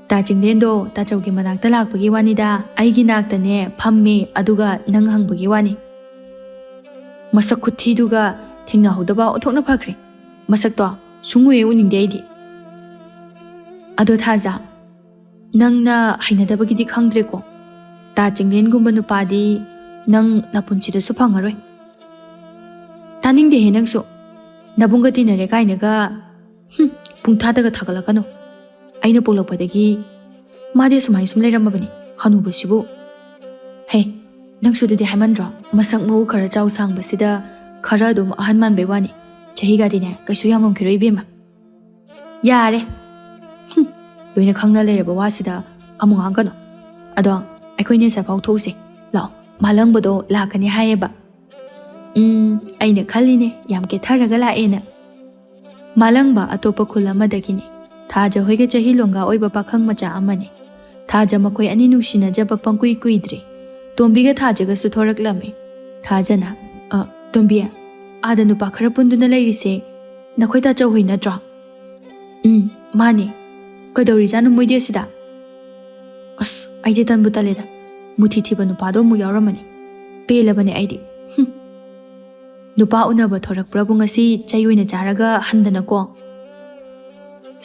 "ꯇꯥ ꯆꯤꯡꯂꯦꯟꯗꯣ ꯇꯥꯆꯧꯒꯤ ꯃꯅꯥꯛꯇ ꯂꯥꯛꯄꯒꯤ ꯋꯥꯅꯤꯗ, ꯑꯩꯒꯤ ꯅꯥꯛꯇꯅꯦ ꯐꯝꯃꯦ, ꯑꯗꯨꯒ ꯅꯪ ꯍꯪꯕꯒꯤ ꯋꯥꯅꯤ꯫ ꯃꯁꯛ ꯈꯨꯊꯤꯗꯨꯒ ꯊꯦꯡꯅꯍꯧꯗꯕ ꯑꯣꯟꯊꯣꯛꯅ ꯐꯈ꯭ꯔꯦ꯫ ꯃꯁꯛꯇꯣ ꯁꯨꯡꯎ ꯍꯦꯛ ꯎꯅꯤꯡꯗꯦ ꯑꯩꯗꯤ"꯫ "ꯑꯗꯣ ꯊꯥꯖ, ꯅꯪꯅ ꯍꯩꯅꯗꯕꯒꯤꯗꯤ ꯈꯪꯗ꯭ꯔꯦꯀꯣ꯫ ꯇꯥ ꯆꯤꯡꯂꯦꯟꯒꯨꯝꯕ ꯅꯨꯄꯥꯗꯤ ꯅꯪ ꯅꯄꯨꯟꯁꯤꯗꯁꯨ ꯐꯪꯉꯔꯣꯏ"꯫ "ꯇꯥꯅꯤꯡꯗꯦꯍꯦ ꯅꯪꯁꯨ꯫ ꯅꯕꯨꯡꯒ ꯇꯤꯟꯅꯔꯦ ꯀꯥꯏꯅꯒ, ꯍꯨꯝ, ꯄꯨꯡꯊꯥꯗꯒ ꯊꯥꯒꯠꯂꯛꯀꯅꯨ꯫ ꯑꯩꯅ ꯄꯣꯛꯂꯛꯄꯗꯒꯤ ꯃꯥꯗꯤ ꯑꯁꯨꯃꯥꯏꯅ ꯁꯨꯝ ꯂꯩꯔꯝꯃꯕꯅꯤ, ꯍꯅꯨꯕꯁꯤꯕꯨ꯫ ꯍꯦ, ꯅꯪꯁꯨ ꯑꯗꯨꯗꯤ ꯍꯥꯏꯃꯟꯗ꯭ꯔꯣ? ꯃꯁꯛ ꯃꯎ ꯈꯔ ꯆꯥꯎ ꯁꯥꯡꯕꯁꯤꯗ ꯈꯔ ꯑꯗꯨꯝ ꯑꯍꯟ ꯃꯥꯟꯕꯩ ꯋꯥꯅꯤ꯫ ꯆꯍꯤꯒꯗꯤꯅꯦ ꯀꯩꯁꯨ ꯌꯥꯝꯃꯝꯈꯤꯔꯣꯏ ꯏꯕꯦꯝꯃ"꯫ "ꯌꯥꯔꯦ꯫ ꯍꯨꯝ, ꯂꯣꯏꯅ ꯈꯪꯅ ꯂꯩꯔꯕ ꯋꯥꯁꯤꯗ ꯑꯃꯨꯛ ꯉꯥꯡꯒꯅꯨ꯫ ꯑꯗꯣ ꯑꯩꯈꯣꯏꯅꯤ ꯉꯁꯥꯏꯐꯥꯎ ꯊꯣꯛꯎꯁꯦ꯫ ꯂꯥꯛꯑꯣ, ꯃꯥꯂꯪꯕꯗꯣ ꯂꯥꯛꯀꯅꯤ ꯍꯥꯏꯌꯦꯕ"꯫ "ꯎꯝ, ꯑꯩꯅ ꯈꯜꯂꯤꯅꯦ ꯌꯥꯝ ꯀꯦꯊꯔꯒ ꯂꯥꯛꯑꯦꯅ"꯫ ꯃꯥꯂꯪꯕ ꯑꯇꯣꯞꯄ ꯈꯨꯜ ꯑꯃꯗꯒꯤꯅꯤ꯫ ꯊꯥꯖ ꯍꯣꯏꯒ ꯆꯍꯤ ꯂꯣꯡꯒꯥ ꯑꯣꯏꯕ ꯄꯥꯈꯪ ꯃꯆꯥ ꯑꯃꯅꯤ꯫ ꯊꯥꯖ ꯃꯈꯣꯏ ꯑꯅꯤ ꯅꯨꯡꯁꯤꯅꯖꯕ ꯄꯪꯀꯨꯏ ꯀꯨꯏꯗ꯭ꯔꯤ꯫ ꯇꯣꯝꯕꯤꯒ ꯊꯥꯖꯒꯁꯨ ꯊꯣꯔꯛꯂꯝꯃꯤ꯫ ꯊꯥꯖꯅ, "ꯑ, ꯇꯣꯝꯕꯤ, ꯑꯥꯗ ꯅꯨꯄꯥ ꯈꯔ ꯄꯨꯟꯗꯨꯅ ꯂꯩꯔꯤꯁꯦ ꯅꯈꯣꯏ ꯇꯥꯆꯧ ꯍꯣꯏ ꯅꯠꯇ꯭ꯔꯣ?" "ꯎꯝ, ꯃꯥꯅꯦ꯫ ꯀꯩꯗꯧꯔꯤꯖꯥꯠꯅꯣ ꯃꯣꯏꯗꯤ ꯑꯁꯤꯗ?" "ꯑꯁ, ꯑꯩꯗꯤ ꯇꯟꯕꯨ ꯇꯜꯂꯦꯗ꯫ ꯃꯨꯊꯤ ꯊꯤꯕ ꯅꯨꯄꯥꯗꯣ ꯑꯃꯨꯛ ꯌꯥꯎꯔꯝꯃꯅꯤ꯫ ꯄꯦꯜꯂꯕꯅꯦ ꯑꯩꯗꯤ꯫ ꯍꯨꯝ꯫ ꯅꯨꯄꯥ ꯎꯅꯕ ꯊꯣꯔꯛꯄ꯭ꯔꯕꯨ ꯉꯁꯤ ꯆꯩ ꯑꯣꯏꯅ ꯆꯥꯔꯒ ꯍꯟꯗꯅꯀꯣ?"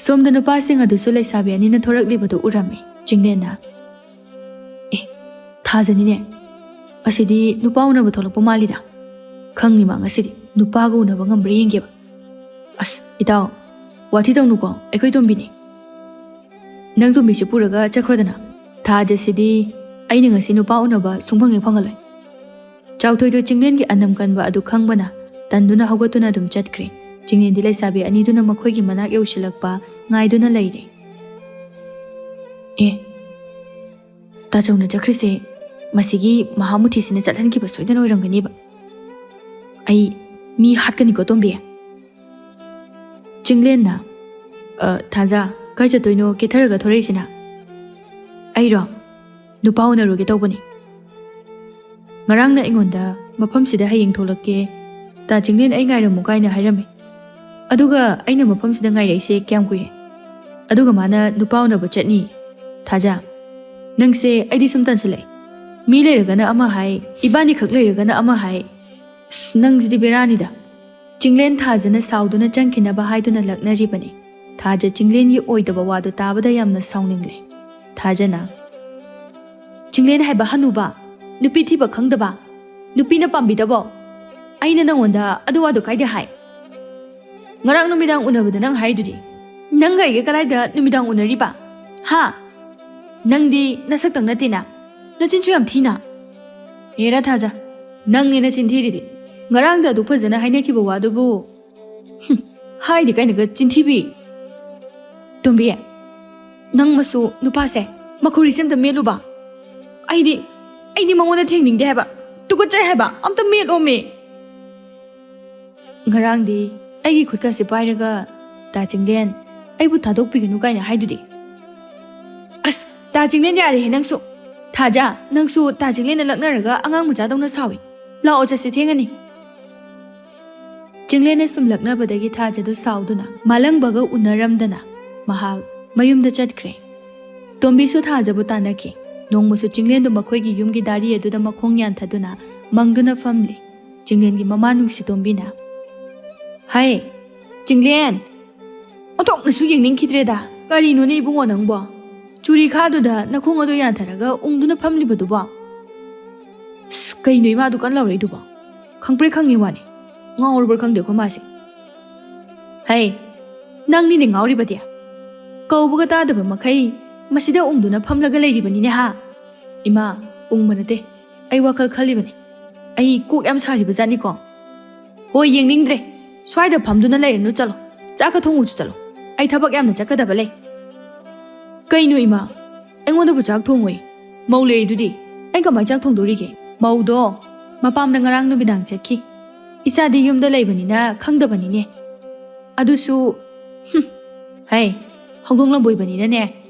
ꯁꯣꯝꯗ ꯅꯨꯄꯥꯁꯤꯡ ꯑꯗꯨꯁꯨ ꯂꯩꯁꯥꯕꯤ ꯑꯅꯤꯅ ꯊꯣꯔꯛꯂꯤꯕꯗꯨ ꯎꯔꯝꯃꯤ꯫ ꯆꯤꯡꯂꯦꯟꯅ, "ꯑꯦ, ꯊꯥꯖꯅꯤꯅꯦ꯫ ꯑꯁꯤꯗꯤ ꯅꯨꯄꯥ ꯎꯅꯕ ꯊꯣꯛꯂꯛꯄ ꯃꯥꯜꯂꯤꯗ꯫ ꯈꯪꯅꯤ ꯃꯥ ꯉꯁꯤꯗꯤ꯫ ꯅꯨꯄꯥꯒ ꯎꯅꯕ ꯉꯝꯕ꯭ꯔꯥ ꯌꯦꯡꯒꯦꯕ꯫ ꯑꯁ, ꯏꯇꯥꯎ, ꯋꯥꯊꯤ ꯇꯧꯅꯨꯀꯣ, ꯑꯩꯈꯣꯏ ꯇꯣꯝꯕꯤꯅꯤ꯫ ꯅꯪ ꯇꯣꯝꯕꯤꯁꯤ ꯄꯨꯔꯒ ꯆꯠꯈ꯭ꯔꯣꯗꯅ꯫ ꯊꯥꯖꯁꯤꯗꯤ ꯑꯩꯅ ꯉꯁꯤ ꯅꯨꯄꯥ ꯎꯅꯕ ꯁꯨꯡꯐꯪ ꯍꯦꯛ ꯐꯪꯍꯜꯂꯣꯏ꯫" ꯆꯥꯎꯊꯣꯏꯗꯣ ꯆꯤꯡꯂꯦꯟꯒꯤ ꯑꯅꯝ ꯀꯟꯕ ꯑꯗꯨ ꯈꯪꯕꯅ ꯇꯟꯗꯨꯅ ꯍꯧꯒꯠꯇꯨꯅ ꯑꯗꯨꯝ ꯆꯠꯈ꯭ꯔꯦ꯫ ꯆꯤꯡꯂꯦꯟꯗꯤ ꯂꯩꯁꯥꯕꯤ ꯑꯅꯤꯗꯨꯅ ꯃꯈꯣꯏꯒꯤ ꯃꯅꯥꯛ ꯌꯧꯁꯤꯜꯂꯛꯄ ꯉꯥꯏꯗꯨꯅ ꯂꯩꯔꯦ꯫ "ꯑꯦ, ꯇꯥꯆꯧꯅ ꯆꯠꯈ꯭ꯔꯤꯁꯦ ꯃꯁꯤꯒꯤ ꯃꯍꯥꯃꯨꯊꯤꯁꯤꯅ ꯆꯠꯍꯟꯈꯤꯕ ꯁꯣꯏꯗꯅ ꯑꯣꯏꯔꯝꯒꯅꯤꯕ꯫ ꯑꯩ ꯃꯤ ꯍꯥꯠꯀꯅꯤꯀꯣ, ꯇꯣꯝꯕꯤ꯫" ꯆꯤꯡꯂꯦꯟꯅ, "ꯑ, ꯊꯥꯖ, ꯀꯥꯏ ꯆꯠꯇꯣꯏꯅꯣ ꯀꯦꯊꯔꯒ ꯊꯣꯔꯛꯏꯁꯤꯅ?" "ꯑꯩꯔꯣ? ꯅꯨꯄꯥ ꯎꯅꯔꯨꯒꯦ ꯇꯧꯕꯅꯤ꯫ ꯉꯔꯥꯡꯅ ꯑꯩꯉꯣꯟꯗ ꯃꯐꯝꯁꯤꯗ ꯍꯌꯦꯡ ꯊꯣꯛꯂꯛꯀꯦ, ꯇꯥ ꯆꯤꯡꯂꯦꯟ ꯑꯩ ꯉꯥꯏꯔꯝꯃꯨ ꯀꯥꯏꯅ ꯍꯥꯏꯔꯝꯃꯤ꯫ ꯑꯗꯨꯒ ꯑꯩꯅ ꯃꯐꯝꯁꯤꯗ ꯉꯥꯏꯔꯛꯏꯁꯦ ꯀꯌꯥꯝ ꯀꯨꯏꯔꯦ? ꯑꯗꯨꯒ ꯃꯥꯅ ꯅꯨꯄꯥ ꯎꯅꯕ ꯆꯠꯅꯤ꯫ ꯊꯥꯖ, ꯅꯪꯁꯦ ꯑꯩꯗꯤ ꯁꯨꯝ ꯇꯟꯁꯤꯜꯂꯛꯑꯦ꯫ ꯃꯤ ꯂꯩꯔꯒꯅ ꯑꯃ ꯍꯥꯏ, ꯏꯕꯥꯅꯤꯈꯛ ꯂꯩꯔꯒꯅ ꯑꯃ ꯍꯥꯏ꯫ ꯑꯁ, ꯅꯪꯁꯤꯗꯤ ꯕꯦꯔꯥꯅꯤꯗ꯫" ꯆꯤꯡꯂꯦꯟ ꯊꯥꯖꯅ ꯁꯥꯎꯗꯨꯅ ꯆꯪꯈꯤꯅꯕ ꯍꯥꯏꯗꯨꯅ ꯂꯛꯅꯔꯤꯕꯅꯤ꯫ ꯊꯥꯖ ꯆꯤꯡꯂꯦꯟꯒꯤ ꯑꯣꯏꯗꯕ ꯋꯥꯗꯨ ꯇꯥꯕꯗ ꯌꯥꯝꯅ ꯁꯥꯎꯅꯤꯡꯂꯦ꯫ ꯊꯥꯖꯅ, "ꯆꯤꯡꯂꯦꯟ ꯍꯥꯏꯕ ꯍꯅꯨꯕ, ꯅꯨꯄꯤ ꯊꯤꯕ ꯈꯪꯗꯕ, ꯅꯨꯄꯤꯅ ꯄꯥꯝꯕꯤꯗꯕꯣ? ꯑꯩꯅ ꯅꯪꯉꯣꯟꯗ ꯑꯗꯨ ꯋꯥꯗꯣ ꯀꯥꯏꯗ ꯍꯥꯏ? ꯉꯔꯥꯡ ꯅꯨꯃꯤꯗꯥꯡ ꯎꯅꯕꯗ ꯅꯪ ꯍꯥꯏꯗꯨꯗꯤ꯫ ꯅꯪꯒ ꯑꯩꯒ ꯀꯗꯥꯏꯗ ꯅꯨꯃꯤꯗꯥꯡ ꯎꯅꯔꯤꯕ? ꯍꯥ? ꯅꯪꯗꯤ ꯅꯁꯛꯇꯪ ꯅꯠꯇꯦꯅ, ꯅꯆꯤꯟꯁꯨ ꯌꯥꯝ ꯊꯤꯅ꯫" "ꯍꯦꯔꯥ ꯊꯥꯖ, ꯅꯪꯅꯦ ꯅꯆꯤꯟ ꯊꯤꯔꯤꯗꯤ꯫ ꯉꯔꯥꯡꯗ ꯑꯗꯨꯛ ꯐꯖꯅ ꯍꯥꯏꯅꯈꯤꯕ ꯋꯥꯗꯨꯕꯨ, ꯍꯨꯝ, ꯍꯥꯏꯗꯤ ꯀꯩꯅꯣꯒ ꯆꯤꯟꯊꯤꯕꯤ꯫ ꯇꯣꯝꯕꯤ, ꯅꯪ ꯃꯁꯨ ꯅꯨꯄꯥꯁꯦ ꯃꯈꯨꯔꯤꯁꯦ ꯑꯝꯇ ꯃꯦꯠꯂꯨꯕ꯫ ꯑꯩꯗꯤ, ꯑꯩꯗꯤ ꯃꯉꯣꯟꯗ ꯊꯦꯡꯅꯤꯡꯗꯦ ꯍꯥꯏꯕ, ꯇꯨꯀꯠꯆꯩ ꯍꯥꯏꯕ, ꯑꯝꯇ ꯃꯦꯠꯂꯣꯃꯤ꯫" "ꯉꯔꯥꯡꯗꯤ ꯑꯩꯒꯤ ꯈꯨꯠꯀꯁꯦ ꯄꯥꯏꯔꯒ, 'ꯇꯥ ꯆꯤꯡꯂꯦꯟ, ꯑꯩꯕꯨ ꯊꯥꯗꯣꯛꯄꯤꯒꯅꯨ' ꯀꯥꯏꯅ ꯍꯥꯏꯗꯨꯗꯤ?" "ꯑꯁ, ꯇꯥ ꯆꯤꯡꯂꯦꯟ, ꯌꯥꯔꯦꯍꯦ ꯅꯪꯁꯨ꯫ ꯊꯥꯖ, ꯅꯪꯁꯨ ꯇꯥ ꯆꯤꯡꯂꯦꯟꯅ ꯂꯛꯅꯔꯒ ꯑꯉꯥꯡ ꯃꯆꯥꯗꯧꯅ ꯁꯥꯎꯏ꯫ ꯂꯥꯛꯑꯣ, ꯆꯠꯁꯦ, ꯊꯦꯡꯉꯅꯤ꯫ ꯆꯤꯡꯂꯦꯟꯅ ꯁꯨꯝ ꯂꯛꯅꯕꯗꯒꯤ ꯊꯥꯖꯗꯨ ꯁꯥꯎꯗꯨꯅ ꯃꯥꯂꯪꯕꯒ ꯎꯅꯔꯝꯗꯅ ꯃꯍꯥꯛ ꯃꯌꯨꯝꯗ ꯆꯠꯈ꯭ꯔꯦ꯫ ꯇꯣꯝꯕꯤꯁꯨ ꯊꯥꯖꯕꯨ ꯇꯥꯟꯅꯈꯤ꯫ ꯅꯣꯡꯃꯁꯨ ꯆꯤꯡꯂꯦꯟꯗꯨ ꯃꯈꯣꯏꯒꯤ ꯌꯨꯝꯒꯤ ꯗꯥꯔꯤ ꯑꯗꯨꯗ ꯃꯈꯣꯡ ꯌꯥꯟꯊꯗꯨꯅ ꯃꯪꯗꯨꯅ ꯐꯝꯂꯤ꯫ ꯆꯤꯡꯂꯦꯟꯒꯤ ꯃꯃꯥ ꯅꯨꯡꯁꯤ ꯇꯣꯝꯕꯤꯅ, "ꯍꯥꯏ, ꯆꯤꯡꯂꯦꯟ! ꯑꯣꯟꯊꯣꯛꯅꯁꯨ ꯌꯦꯡꯅꯤꯡꯈꯤꯗ꯭ꯔꯦꯗ꯫ ꯀꯔꯤꯅꯣꯅꯦ ꯏꯕꯨꯡꯉꯣ ꯅꯪꯕꯣ? ꯆꯨꯔꯤ ꯈꯥꯗꯨꯗ ꯅꯈꯣꯡ ꯑꯗꯨ ꯌꯥꯟꯊꯔꯒ ꯎꯪꯗꯨꯅ ꯐꯝꯂꯤꯕꯗꯨꯕꯣ?" ꯑꯁ, ꯀꯩꯅꯣ ꯏꯃꯥꯗꯨ ꯀꯟꯅ ꯂꯥꯎꯔꯛꯏꯗꯨꯕꯣ? ꯈꯪꯄ꯭ꯔꯦꯛ ꯈꯪꯉꯤ ꯋꯥꯅꯤ꯫ ꯉꯥꯎꯔꯕ꯭ꯔꯥ ꯈꯪꯗꯦ ꯑꯩꯈꯣꯏ ꯃꯥꯁꯦ꯫ "ꯍꯩ, ꯅꯪꯅꯤꯅꯦ ꯉꯥꯎꯔꯤꯕꯗꯤ꯫ ꯀꯧꯕꯒ ꯇꯥꯗꯕ ꯃꯈꯩ ꯃꯁꯤꯗ ꯎꯪꯗꯨꯅ ꯐꯝꯂꯒ ꯂꯩꯔꯤꯕꯅꯤꯅꯦ ꯍꯥ?" "ꯏꯃꯥ, ꯎꯪꯕ ꯅꯠꯇꯦ꯫ ꯑꯩ ꯋꯥꯈꯜ ꯈꯜꯂꯤꯕꯅꯤ꯫ ꯑꯩ ꯀꯣꯛ ꯌꯥꯝ ꯁꯥꯔꯤꯕ ꯖꯥꯠꯅꯤꯀꯣ꯫" "ꯍꯣꯏ, ꯌꯦꯡꯅꯤꯡꯗ꯭ꯔꯦ꯫ ꯁ꯭ꯋꯥꯏꯗ ꯐꯝꯗꯨꯅ ꯂꯩꯔꯅꯨ, ꯆꯠꯂꯣ꯫ ꯆꯥꯛꯀ ꯊꯣꯡꯉꯨꯆꯣ, ꯆꯠꯂꯣ꯫ ꯑꯩ ꯊꯕꯛ ꯌꯥꯝꯅ ꯆꯠꯀꯗꯕ ꯂꯩ꯫" "ꯀꯩꯅꯣ ꯏꯃꯥ? ꯑꯩꯉꯣꯟꯗꯕꯨ ꯆꯥꯛ ꯊꯣꯡꯉꯣꯏ? ꯃꯧ ꯂꯩꯔꯤꯗꯨꯗꯤ꯫ ꯑꯩ ꯀꯃꯥꯏ ꯆꯥꯛ ꯊꯣꯡꯗꯣꯔꯤꯒꯦ?" "ꯃꯧꯗꯣ ꯃꯄꯥꯝꯗ ꯉꯔꯥꯡ ꯅꯨꯃꯤꯗꯥꯡ ꯆꯠꯈꯤ꯫ ꯏꯆꯥꯗꯤ ꯌꯨꯝꯗ ꯂꯩꯕꯅꯤꯅ ꯈꯪꯗꯕꯅꯤꯅꯦ꯫ ꯑꯗꯨꯁꯨ, ꯍꯨꯝ, ꯍꯩ, ꯍꯧꯗꯣꯡ ꯂꯝꯕꯣꯏꯕꯅꯤꯅꯅꯦ,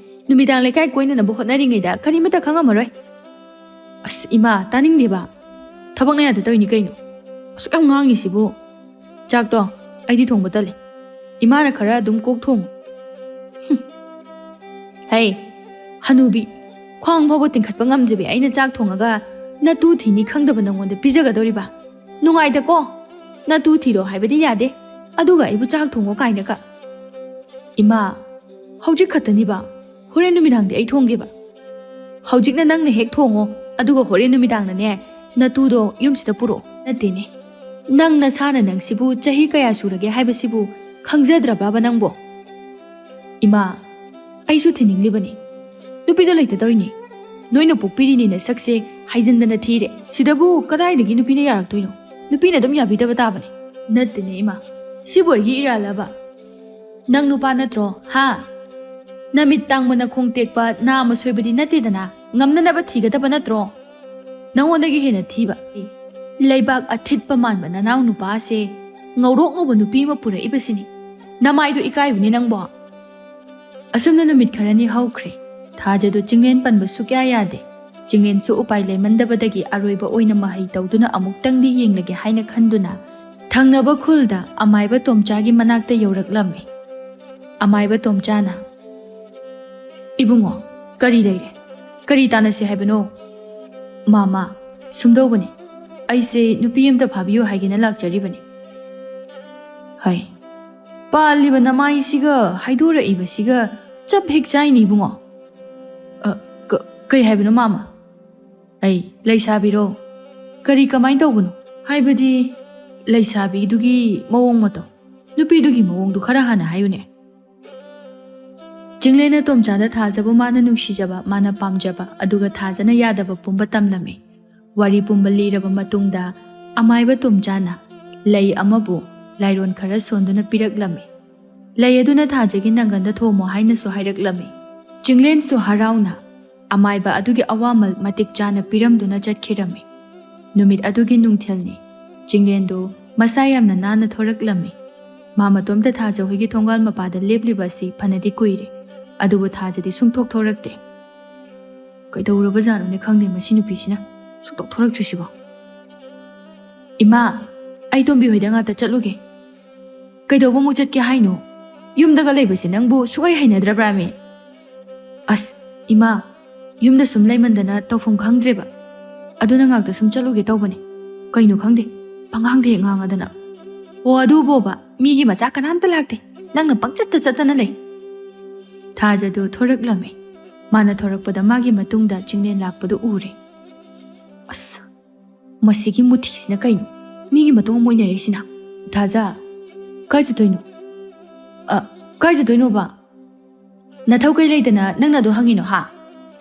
ꯅꯨꯃꯤꯗꯥꯡ ꯂꯩꯀꯥꯏ ꯀꯣꯏꯅꯅꯕ ꯍꯣꯠꯅꯔꯤꯉꯩꯗ ꯀꯔꯤꯃꯠꯇ ꯈꯪꯉꯝꯃꯔꯣꯏ꯫" "ꯑꯁ ꯏꯃꯥ, ꯇꯥꯅꯤꯡꯗꯦꯕ꯫ ꯊꯕꯛꯅ ꯌꯥꯗ ꯇꯧꯔꯤꯅꯤ ꯀꯩꯅꯣ꯫ ꯑꯁꯨꯛ ꯌꯥꯝ ꯉꯥꯡꯉꯤꯁꯤꯕꯨ꯫" "ꯆꯥꯛꯇꯣ ꯑꯩꯗꯤ ꯊꯣꯡꯕ ꯇꯜꯂꯤ꯫ ꯏꯃꯥꯅ ꯈꯔ ꯑꯗꯨꯝ ꯀꯣꯛ ꯊꯣꯡꯉꯨ꯫" "ꯍꯨꯝ꯫ ꯍꯩ, ꯍꯅꯨꯕꯤ, ꯈ꯭ꯋꯥꯡ ꯐꯥꯎꯕ ꯇꯤꯡꯈꯠꯄ ꯉꯝꯗ꯭ꯔꯤꯕꯤ ꯑꯩꯅ ꯆꯥꯛ ꯊꯣꯡꯉꯒ ꯅꯇꯨ ꯊꯤꯅꯤ ꯈꯪꯗꯕ ꯅꯪꯉꯣꯟꯗ ꯄꯤꯖꯒꯗꯧꯔꯤꯕ? ꯅꯨꯡꯉꯥꯏꯗꯀꯣ? ꯅꯇꯨ ꯊꯤꯔꯣ ꯍꯥꯏꯕꯗꯤ ꯌꯥꯗꯦ, ꯑꯗꯨꯒ ꯑꯩꯕꯨ ꯆꯥꯛ ꯊꯣꯡꯉꯣ ꯀꯥꯏꯅꯒ꯫" "ꯏꯃꯥ, ꯍꯧꯖꯤꯛ ꯈꯛꯇꯅꯤꯕ, ꯍꯣꯔꯦꯟ ꯅꯨꯃꯤꯗꯥꯡꯗꯤ ꯑꯩ ꯊꯣꯡꯒꯦꯕ꯫" "ꯍꯧꯖꯤꯛꯅ ꯅꯪꯅ ꯍꯦꯛ ꯊꯣꯡꯉꯣ, ꯑꯗꯨꯒ ꯍꯣꯔꯦꯟ ꯅꯨꯃꯤꯗꯥꯡꯅꯅꯦ ꯅꯇꯨꯗꯣ ꯌꯨꯝꯁꯤꯗ ꯄꯨꯔꯛꯑꯣ꯫" "ꯅꯠꯇꯦꯅꯦ, ꯅꯪ ꯅꯁꯥꯅ ꯅꯪꯁꯤꯕꯨ ꯆꯍꯤ ꯀꯌꯥ ꯁꯨꯔꯒꯦ ꯍꯥꯏꯕꯁꯤꯕꯨ ꯈꯪꯖꯗ꯭ꯔꯕ꯭ꯔꯕ ꯅꯪꯕꯣ?" "ꯏꯃꯥ, ꯑꯩꯁꯨ ꯊꯤꯅꯤꯡꯂꯤꯕꯅꯤ꯫ ꯅꯨꯄꯤꯗꯣ ꯂꯩꯇꯗꯧꯔꯤꯅꯤ꯫ ꯅꯣꯏꯅ ꯄꯣꯛꯄꯤꯔꯤꯅꯤ ꯅꯁꯛꯁꯦ ꯍꯥꯏꯖꯤꯟꯗꯅ ꯊꯤꯔꯦ꯫ ꯁꯤꯗꯕꯨ ꯀꯗꯥꯏꯗꯒꯤ ꯅꯨꯄꯤꯅ ꯌꯥꯔꯛꯇꯣꯏꯅꯣ? ꯅꯨꯄꯤꯅ ꯑꯗꯨꯝ ꯌꯥꯕꯤꯗꯕ ꯇꯥꯕꯅꯤ꯫" "ꯅꯠꯇꯦꯅꯦ ꯏꯃꯥ, ꯁꯤꯕꯨ ꯑꯩꯒꯤ ꯏꯔꯥꯜꯂꯕ? ꯅꯪ ꯅꯨꯄꯥ ꯅꯠꯇ꯭ꯔꯣ, ꯍꯥ? ꯅꯃꯤꯠ ꯇꯥꯡꯕ, ꯅꯈꯣꯡ ꯇꯦꯛꯄ, ꯅꯥꯝꯃ ꯁꯣꯏꯕꯗꯤ ꯅꯠꯇꯦꯗꯅ, ꯉꯝꯅꯅꯕ ꯊꯤꯒꯗꯕ ꯅꯠꯇ꯭ꯔꯣ? ꯅꯉꯣꯟꯗꯒꯤ ꯍꯦꯟꯅ ꯊꯤꯕ, ꯂꯩꯕꯥꯛ ꯑꯊꯤꯠꯄ ꯃꯥꯟꯕ ꯅꯅꯥꯎ ꯅꯨꯄꯥꯁꯦ ꯉꯧꯔꯣꯛ ꯉꯧꯕ ꯅꯨꯄꯤ ꯑꯃ ꯄꯨꯔꯛꯏꯕꯁꯤꯅꯤ꯫ ꯅꯃꯥꯏꯗꯣ ꯏꯀꯥꯏꯕꯅꯤ ꯅꯪꯕꯣ꯫" ꯑꯁꯨꯝꯅ ꯅꯨꯃꯤꯠ ꯈꯔꯅꯤ ꯍꯧꯈ꯭ꯔꯦ꯫ ꯊꯥꯖꯗꯨ ꯆꯤꯡꯂꯦꯟ ꯄꯟꯕ ꯁꯨꯛꯌꯥ ꯌꯥꯗꯦ꯫ ꯆꯤꯡꯂꯦꯟꯁꯨ ꯎꯄꯥꯏ ꯂꯩꯃꯟꯗꯕꯗꯒꯤ ꯑꯔꯣꯏꯕ ꯑꯣꯏꯅ ꯃꯍꯩ ꯇꯧꯗꯨꯅ ꯑꯃꯨꯛꯇꯪꯗꯤ ꯌꯦꯡꯂꯒꯦ ꯍꯥꯏꯅ ꯈꯟꯗꯨꯅ ꯊꯪꯅꯕ ꯈꯨꯜꯗ ꯑꯃꯥꯏꯕ ꯇꯣꯝꯆꯥꯒꯤ ꯃꯅꯥꯛꯇ ꯌꯧꯔꯛꯂꯝꯃꯤ꯫ ꯑꯃꯥꯏꯕ ꯇꯣꯝꯆꯥꯅ, "ꯏꯕꯨꯡꯉꯣ, ꯀꯔꯤ ꯂꯩꯔꯦ? ꯀꯔꯤ ꯇꯥꯟꯅꯁꯤ ꯍꯥꯏꯕꯅꯣ?" "ꯃꯥꯃ, ꯁꯨꯝꯗꯧꯕꯅꯤ, ꯑꯩꯁꯦ ꯅꯨꯄꯤ ꯑꯃꯇ ꯐꯥꯕꯤꯌꯨ ꯍꯥꯏꯒꯦꯅ ꯂꯥꯛꯆꯔꯤꯕꯅꯤ꯫" "ꯍꯩ, ꯄꯥꯜꯂꯤꯕ ꯅꯃꯥꯏꯁꯤꯒ ꯍꯥꯏꯗꯣꯔꯛꯏꯕꯁꯤꯒ ꯆꯞ ꯍꯦꯛ ꯆꯥꯏꯅꯤ ꯏꯕꯨꯡꯉꯣ꯫ ꯑ, ꯀ-, ꯀꯩ ꯍꯥꯏꯕꯅꯣ ꯃꯥꯃ?" "ꯑꯩ ꯂꯩꯁꯥꯕꯤꯔꯣ? ꯀꯔꯤ ꯀꯃꯥꯏꯅ ꯇꯧꯕꯅꯣ? ꯍꯥꯏꯕꯗꯤ ꯂꯩꯁꯥꯕꯤꯗꯨꯒꯤ ꯃꯑꯣꯡ ꯃꯇꯧ, ꯅꯨꯄꯤꯗꯨꯒꯤ ꯃꯑꯣꯡꯗꯨ ꯈꯔ ꯍꯥꯟꯅ ꯍꯥꯏꯌꯨꯅꯦ꯫" ꯆꯤꯡꯂꯦꯟꯅ ꯇꯣꯝꯆꯥꯗ ꯊꯥꯖꯕꯨ ꯃꯥꯅ ꯅꯨꯡꯁꯤꯖꯕ, ꯃꯥꯅ ꯄꯥꯝꯖꯕ, ꯑꯗꯨꯒ ꯊꯥꯖꯅ ꯌꯥꯗꯕ ꯄꯨꯝꯕ ꯇꯝꯂꯝꯃꯤ꯫ ꯋꯥꯔꯤ ꯄꯨꯝꯕ ꯂꯤꯔꯕ ꯃꯇꯨꯡꯗ ꯑꯃꯥꯏꯕ ꯇꯣꯝꯆꯥꯅ ꯂꯩ ꯑꯃꯕꯨ ꯂꯥꯏꯔꯣꯟ ꯈꯔ ꯁꯣꯟꯗꯨꯅ ꯄꯤꯔꯛꯂꯝꯃꯤ꯫ ꯂꯩ ꯑꯗꯨꯅ ꯊꯥꯖꯒꯤ ꯅꯪꯒꯟꯗ ꯊꯣꯝꯃꯣ ꯍꯥꯏꯅꯁꯨ ꯍꯥꯏꯔꯛꯂꯝꯃꯤ꯫ ꯆꯤꯡꯂꯦꯟꯁꯨ ꯍꯔꯥꯎꯅ ꯑꯃꯥꯏꯕ ꯑꯗꯨꯒꯤ ꯑꯋꯥꯃꯜ ꯃꯇꯤꯛ ꯆꯥꯅ ꯄꯤꯔꯝꯗꯨꯅ ꯆꯠꯈꯤꯔꯝꯃꯤ꯫ ꯅꯨꯃꯤꯠ ꯑꯗꯨꯒꯤ ꯅꯨꯡꯊꯤꯜꯅꯤ꯫ ꯆꯤꯡꯂꯦꯟꯗꯨ ꯃꯁꯥ ꯌꯥꯝꯅ ꯅꯥꯟꯅ ꯊꯣꯔꯛꯂꯝꯃꯤ꯫ ꯃꯥ ꯃꯇꯣꯝꯇ ꯊꯥꯖ ꯍꯣꯏꯒꯤ ꯊꯣꯡꯒꯥꯜ ꯃꯄꯥꯗ ꯂꯦꯞꯂꯤꯕ ꯑꯁꯤ ꯐꯅꯗꯤ ꯀꯨꯏꯔꯦ, ꯑꯗꯨꯕꯨ ꯊꯥꯖꯗꯤ ꯁꯨꯡꯊꯣꯛ ꯊꯣꯔꯛꯇꯦ꯫ "ꯀꯩꯗꯧꯔꯕꯖꯥꯠꯅꯣꯅꯦ ꯈꯪꯗꯦ ꯃꯁꯤ ꯅꯨꯄꯤꯁꯤꯅ ꯁꯨꯡꯊꯣꯛ ꯊꯣꯔꯛꯇ꯭ꯔꯤꯁꯤꯕꯣ?" "ꯏꯃꯥ, ꯑꯩ ꯇꯣꯝꯕꯤ ꯍꯣꯏꯗ ꯉꯥꯛꯇ ꯆꯠꯂꯨꯒꯦ꯫" "ꯀꯩꯗꯧꯕꯃꯨꯛ ꯆꯠꯀꯦ ꯍꯥꯏꯅꯣ? ꯌꯨꯝꯗꯒ ꯂꯩꯕꯁꯦ ꯅꯪꯕꯨ ꯁꯨꯛꯍꯩ ꯍꯩꯅꯗ꯭ꯔꯕ꯭ꯔꯥꯃꯤ?" "ꯑꯁ, ꯏꯃꯥ, ꯌꯨꯝꯗ ꯁꯨꯝ ꯂꯩꯃꯟꯗꯅ ꯇꯧꯐꯝ ꯈꯪꯗ꯭ꯔꯦꯕ꯫ ꯑꯗꯨꯅ ꯉꯥꯛꯇ ꯁꯨꯝ ꯆꯠꯂꯨꯒꯦ ꯇꯧꯕꯅꯦ꯫ ꯀꯩꯅꯣ ꯈꯪꯗꯦ, ꯄꯉꯥꯡꯗ ꯍꯦꯛ ꯉꯥꯡꯉꯗꯅ꯫" "ꯑꯣ, ꯑꯗꯨꯕꯣꯕ, ꯃꯤꯒꯤ ꯃꯆꯥ ꯀꯅꯥꯝꯇ ꯂꯥꯛꯇꯦ꯫ ꯅꯪꯅ ꯄꯪꯆꯠꯇ ꯆꯠꯇꯅ ꯂꯩ꯫" ꯊꯥꯖꯗꯨ ꯊꯣꯔꯛꯂꯝꯃꯤ꯫ ꯃꯥꯅ ꯊꯣꯔꯛꯄꯗ ꯃꯥꯒꯤ ꯃꯇꯨꯡꯗ ꯆꯤꯡꯂꯦꯟ ꯂꯥꯛꯄꯗꯨ ꯎꯔꯦ꯫ "ꯑꯁ, ꯃꯁꯤꯒꯤ ꯃꯨꯊꯤꯁꯤꯅ ꯀꯩꯅꯣ? ꯃꯤꯒꯤ ꯃꯇꯨꯡ ꯑꯃꯨꯛ ꯏꯟꯅꯔꯛꯏꯁꯤꯅ?" "ꯊꯥꯖ, ꯀꯥꯏ ꯆꯠꯇꯣꯏꯅꯣ?" "ꯑ, ꯀꯥꯏ ꯆꯠꯇꯣꯏꯅꯣꯕ? ꯅꯊꯧ ꯀꯩ ꯂꯩꯗꯅ ꯅꯪꯅ ꯑꯗꯨ ꯍꯪꯉꯤꯅꯣ, ꯍꯥ?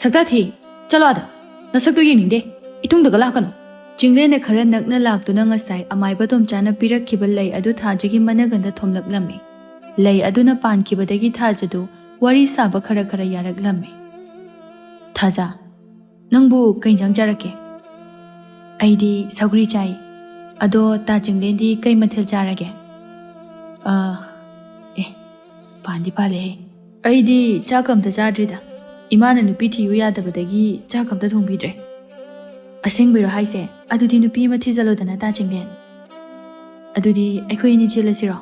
ꯁꯛꯇꯥ ꯊꯤ, ꯆꯠꯂꯣ ꯑꯥꯗ꯫ ꯅꯁꯛꯇꯣ ꯌꯦꯡꯅꯤꯡꯗꯦ꯫ ꯏꯇꯨꯡꯗꯒ ꯂꯥꯛꯀꯅꯨ꯫" ꯆꯤꯡꯂꯦꯟꯅ ꯈꯔ ꯅꯛꯅ ꯂꯥꯛꯇꯨꯅ ꯉꯁꯥꯏ ꯑꯃꯥꯏꯕ ꯇꯣꯝꯆꯥꯅ ꯄꯤꯔꯛꯈꯤꯕ ꯂꯩ ꯑꯗꯨ ꯊꯥꯖꯒꯤ ꯃꯅꯒꯟꯗ ꯊꯣꯝꯂꯛꯂꯝꯃꯤ꯫ ꯂꯩ ꯑꯗꯨꯅ ꯄꯥꯟꯈꯤꯕꯗꯒꯤ ꯊꯥꯖꯗꯨ ꯋꯥꯔꯤ ꯁꯥꯕ ꯈꯔ ꯈꯔ ꯌꯥꯔꯛꯂꯝꯃꯤ꯫ "ꯊꯥꯖ, ꯅꯪꯕꯨ ꯀꯩ ꯏꯟꯖꯥꯡ ꯆꯥꯔꯛꯀꯦ?" "ꯑꯩꯗꯤ ꯁꯧꯒ꯭ꯔꯤ ꯆꯥꯏ꯫ ꯑꯗꯣ ꯇꯥ ꯆꯤꯡꯂꯦꯟꯗꯤ ꯀꯩ ꯃꯊꯦꯜ ꯆꯥꯔꯒꯦ?" "ꯑ, ꯑꯦ, ꯄꯥꯟꯗꯤ ꯄꯥꯜꯂꯦꯍꯦ꯫" "ꯑꯩꯗꯤ ꯆꯥꯛꯀ ꯑꯝꯇ ꯆꯥꯗ꯭ꯔꯤꯗ꯫ ꯏꯃꯥꯅ ꯅꯨꯄꯤ ꯊꯤꯌꯨ ꯌꯥꯗꯕꯗꯒꯤ ꯆꯥꯛ ꯑꯝꯇ ꯊꯣꯡꯕꯤꯗ꯭ꯔꯦ꯫ ꯑꯁꯦꯡꯕꯩꯔꯣ ꯍꯥꯏꯁꯦ? ꯑꯗꯨꯗꯤ ꯅꯨꯄꯤ ꯑꯃ ꯊꯤꯖꯜꯂꯣꯗꯅ, ꯇꯥ ꯆꯤꯡꯂꯦꯟ꯫ ꯑꯗꯨꯗꯤ ꯑꯩꯈꯣꯏ ꯑꯅꯤ ꯆꯦꯜꯂꯁꯤꯔꯣ?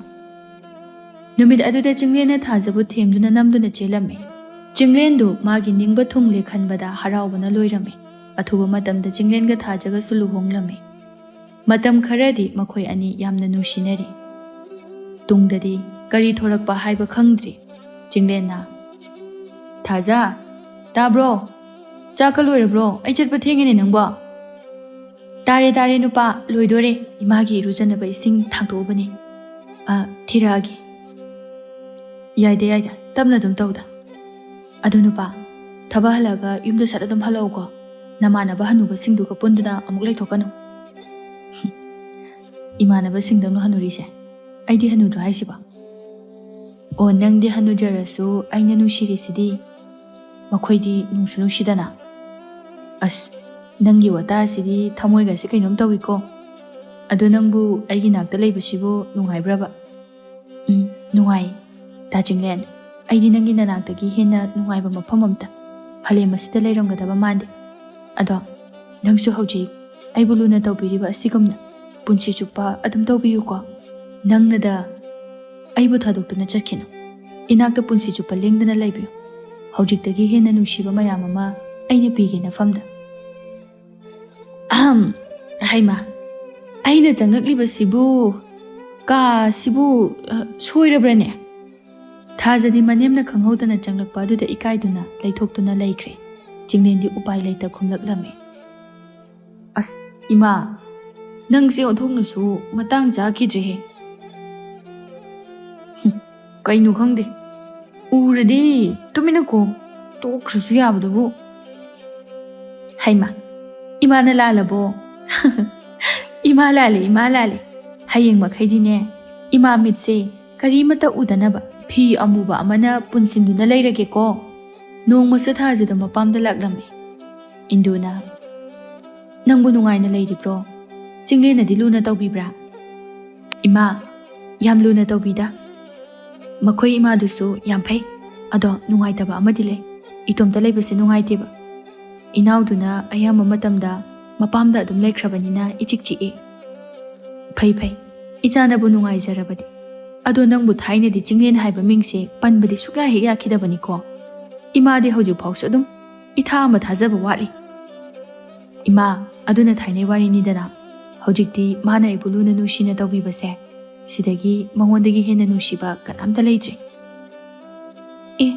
ꯅꯨꯃꯤꯠ ꯑꯗꯨꯗ ꯆꯤꯡꯂꯦꯟꯅ ꯊꯥꯖꯕꯨ ꯊꯦꯝꯗꯨꯅ ꯅꯝꯗꯨꯅ ꯆꯦꯜꯂꯝꯃꯤ꯫ ꯆꯤꯡꯂꯦꯟꯗꯨ ꯃꯥꯒꯤ ꯅꯤꯡꯕ ꯊꯨꯡꯂꯦ ꯈꯟꯕꯗ ꯍꯔꯥꯎꯕꯅ ꯂꯣꯏꯔꯝꯃꯤ꯫ ꯑꯊꯨꯕ ꯃꯇꯝꯗ ꯆꯤꯡꯂꯦꯟꯒ ꯊꯥꯖꯒꯁꯨ ꯂꯨꯍꯣꯡꯂꯝꯃꯤ꯫ ꯃꯇꯝ ꯈꯔꯗꯤ ꯃꯈꯣꯏ ꯑꯅꯤ ꯌꯥꯝꯅ ꯅꯨꯡꯁꯤꯅꯔꯤ꯫ ꯇꯨꯡꯗꯗꯤ ꯀꯔꯤ ꯊꯣꯔꯛꯄ ꯍꯥꯏꯕ ꯈꯪꯗ꯭ꯔꯤ꯫ ꯆꯤꯡꯂꯦꯟꯅ, "ꯊꯥꯖ, ꯇꯥꯕ꯭ꯔꯣ? ꯆꯥꯛꯀ ꯂꯣꯏꯔꯕ꯭ꯔꯣ? ꯑꯩ ꯆꯠꯄ ꯊꯦꯡꯉꯦꯅꯦ ꯅꯪꯕꯣ?" "ꯇꯥꯔꯦ, ꯇꯥꯔꯦ ꯅꯨꯄꯥ, ꯂꯣꯏꯗꯣꯔꯦ꯫ ꯏꯃꯥꯒꯤ ꯏꯔꯨꯖꯅꯕ ꯏꯁꯤꯡ ꯊꯥꯡꯗꯣꯛꯎꯕꯅꯦ꯫ ꯑ, ꯊꯤꯔꯛꯑꯒꯦ꯫" "ꯌꯥꯏꯗ, ꯌꯥꯏꯗ, ꯇꯞꯅ ꯑꯗꯨꯝ ꯇꯧꯗ꯫ ꯑꯗꯨ ꯅꯨꯄꯥ, ꯊꯕꯛ ꯍꯜꯂꯛꯑꯒ ꯌꯨꯝꯗ ꯁꯠ ꯑꯗꯨꯝ ꯍꯜꯂꯛꯎꯀꯣ꯫ ꯅꯃꯥꯟꯅꯕ ꯍꯅꯨꯕꯁꯤꯡꯗꯨꯒ ꯄꯨꯟꯗꯨꯅ ꯑꯃꯨꯛ ꯂꯩꯊꯣꯛꯀꯅꯨ꯫" "ꯏꯃꯥꯟꯅꯕꯁꯤꯡꯗꯧꯅ ꯍꯅꯨꯔꯤꯁꯦ? ꯑꯩꯗꯤ ꯍꯅꯨꯗ꯭ꯔꯣ ꯍꯥꯏꯁꯤꯕꯣ?" "ꯑꯣ, ꯅꯪꯗꯤ ꯍꯅꯨꯖꯔꯁꯨ ꯑꯩꯅ ꯅꯨꯡꯁꯤꯔꯤꯁꯤꯗꯤ꯫ ꯃꯈꯣꯏꯗꯤ ꯅꯨꯡꯁꯨ ꯅꯨꯡꯁꯤꯗꯅ꯫" "ꯑꯁ, ꯅꯪꯒꯤ ꯋꯥꯇꯥꯁꯤꯗꯤ ꯊꯃꯣꯏꯒꯁꯦ ꯀꯩꯅꯣꯝ ꯇꯧꯏꯀꯣ꯫ ꯑꯗꯣ ꯅꯪꯕꯨ ꯑꯩꯒꯤ ꯅꯥꯛꯇ ꯂꯩꯕꯁꯤꯕꯨ ꯅꯨꯡꯉꯥꯏꯕ꯭ꯔꯕ?" "ꯎꯝ, ꯅꯨꯡꯉꯥꯏ꯫ ꯇꯥ ꯆꯤꯡꯂꯦꯟ, ꯑꯩꯗꯤ ꯅꯪꯒꯤ ꯅꯅꯥꯛꯇꯒꯤ ꯍꯦꯟꯅ ꯅꯨꯡꯉꯥꯏꯕ ꯃꯐꯝ ꯑꯝꯇ ꯐꯥꯂꯦꯝ ꯑꯁꯤꯗ ꯂꯩꯔꯝꯒꯗꯕ ꯃꯥꯟꯗꯦ꯫ ꯑꯗꯣ ꯅꯪꯁꯨ ꯍꯧꯖꯤꯛ ꯑꯩꯕꯨ ꯂꯨꯅ ꯇꯧꯕꯤꯔꯤꯕ ꯑꯁꯤꯒꯨꯝꯅ ꯄꯨꯟꯁꯤ ꯆꯨꯞꯄ ꯑꯗꯨꯝ ꯇꯧꯕꯤꯌꯨꯀꯣ꯫ ꯅꯪꯅꯗ ꯑꯩꯕꯨ ꯊꯥꯗꯣꯛꯇꯨꯅ ꯆꯠꯈꯤꯅꯨ꯫ ꯏꯅꯥꯛꯇ ꯄꯨꯟꯁꯤ ꯆꯨꯞꯄ ꯂꯦꯡꯗꯅ ꯂꯩꯕꯤꯌꯨ꯫ ꯍꯧꯖꯤꯛꯇꯒꯤ ꯍꯦꯟꯅ ꯅꯨꯡꯁꯤꯕ ꯃꯌꯥꯝ ꯑꯃ ꯑꯩꯅ ꯄꯤꯒꯦ ꯅꯐꯝꯗ꯫" "ꯑꯍꯝ, ꯍꯩꯃꯥ, ꯑꯩꯅ ꯆꯪꯂꯛꯂꯤꯕꯁꯤꯕꯨ, ꯀꯥꯁꯤꯕꯨ, ꯑ, ꯁꯣꯏꯔꯕ꯭ꯔꯅꯦ?" ꯊꯥꯖꯗꯤ ꯃꯅꯦꯝꯅ ꯈꯪꯍꯧꯗꯅ ꯆꯪꯂꯛꯄ ꯑꯗꯨꯗ ꯏꯀꯥꯏꯗꯨꯅ ꯂꯩꯊꯣꯛꯇꯨꯅ ꯂꯩꯈ꯭ꯔꯦ꯫ ꯆꯤꯡꯂꯦꯟꯗꯤ ꯎꯄꯥꯏ ꯂꯩꯇ ꯈꯨꯝꯂꯛꯂꯝꯃꯤ꯫ "ꯑꯁ, ꯏꯃꯥ, ꯅꯪꯁꯦ ꯑꯣꯟꯊꯣꯛꯅꯁꯨ ꯃꯇꯥꯡ ꯆꯥꯈꯤꯗ꯭ꯔꯦꯍꯦ꯫" "ꯍꯨꯝ, ꯀꯩꯅꯣ ꯈꯪꯗꯦ, ꯎꯔꯗꯤ ꯇꯨꯃꯤꯟꯅ ꯀꯣ ꯇꯣꯛꯈ꯭ꯔꯁꯨ ꯌꯥꯕꯗꯨꯕꯨ꯫" "ꯍꯩꯃꯥ, ꯏꯃꯥꯅ ꯂꯥꯜꯂꯕꯣ?" "ꯏꯃꯥ ꯂꯥꯜꯂꯦ, ꯏꯃꯥ ꯂꯥꯜꯂꯦ꯫ ꯍꯌꯦꯡ ꯃꯈꯩꯗꯤꯅꯦ, ꯏꯃꯥ ꯃꯤꯠꯁꯦ ꯀꯔꯤꯃꯠꯇ ꯎꯗꯅꯕ ꯐꯤ ꯑꯃꯨꯕ ꯑꯃꯅ ꯄꯨꯟꯁꯤꯟꯗꯨꯅ ꯂꯩꯔꯒꯦꯀꯣ꯫" ꯅꯣꯡꯃꯁꯨ ꯊꯥꯖꯗ ꯃꯄꯥꯝꯗ ꯂꯥꯛꯂꯝꯃꯤ꯫ ꯏꯟꯗꯨꯅ, "ꯅꯪꯕꯨ ꯅꯨꯡꯉꯥꯏꯅ ꯂꯩꯔꯤꯕ꯭ꯔꯣ? ꯆꯤꯡꯂꯦꯟꯅꯗꯤ ꯂꯨꯅ ꯇꯧꯕꯤꯕ꯭ꯔꯥ?" "ꯏꯃꯥ, ꯌꯥꯝ ꯂꯨꯅ ꯇꯧꯕꯤꯗ꯫ ꯃꯈꯣꯏ ꯏꯃꯥꯗꯨꯁꯨ ꯌꯥꯝ ꯐꯩ꯫ ꯑꯗꯣ ꯅꯨꯡꯉꯥꯏꯇꯕ ꯑꯃꯗꯤ ꯂꯩ꯫ ꯏꯇꯣꯝꯇ ꯂꯩꯕꯁꯦ ꯅꯨꯡꯉꯥꯏꯇꯦꯕ꯫ ꯏꯅꯥꯎꯗꯨꯅ ꯑꯌꯥꯝꯕ ꯃꯇꯝꯗ ꯃꯄꯥꯝꯗ ꯑꯗꯨꯝ ꯂꯩꯈ꯭ꯔꯕꯅꯤꯅ ꯏꯆꯤꯛ ꯆꯤꯛꯑꯦ꯫ ꯐꯩ ꯐꯩ, ꯏꯆꯥꯅꯕꯨ ꯅꯨꯡꯉꯥꯏꯖꯔꯕꯗꯤ꯫ ꯑꯗꯣ ꯅꯪꯕꯨ ꯊꯥꯏꯅꯗꯤ ꯆꯤꯡꯂꯦꯟ ꯍꯥꯏꯕ ꯃꯤꯡꯁꯦ ꯄꯟꯕꯗꯤ ꯁꯨꯛꯌꯥ ꯍꯦꯛ ꯌꯥꯈꯤꯗꯕꯅꯤꯀꯣ꯫ ꯏꯃꯥꯗꯤ ꯍꯧꯖꯤꯛꯐꯥꯎꯁꯨ ꯑꯗꯨꯝ ꯏꯊꯥ ꯑꯃ ꯊꯥꯖꯕ ꯋꯥꯠꯂꯤ꯫ ꯏꯃꯥ, ꯑꯗꯨꯅ ꯊꯥꯏꯅꯩ ꯋꯥꯔꯤꯅꯤꯗꯅ꯫ ꯍꯧꯖꯤꯛꯇꯤ ꯃꯥꯅ ꯑꯩꯕꯨ ꯂꯨꯅ ꯅꯨꯡꯁꯤꯅ ꯇꯧꯕꯤꯕꯁꯦ, ꯁꯤꯗꯒꯤ ꯃꯉꯣꯟꯗꯒꯤ ꯍꯦꯟꯅ ꯅꯨꯡꯁꯤꯕ ꯀꯅꯥꯝꯇ ꯂꯩꯇ꯭ꯔꯦ꯫ ꯑꯦ,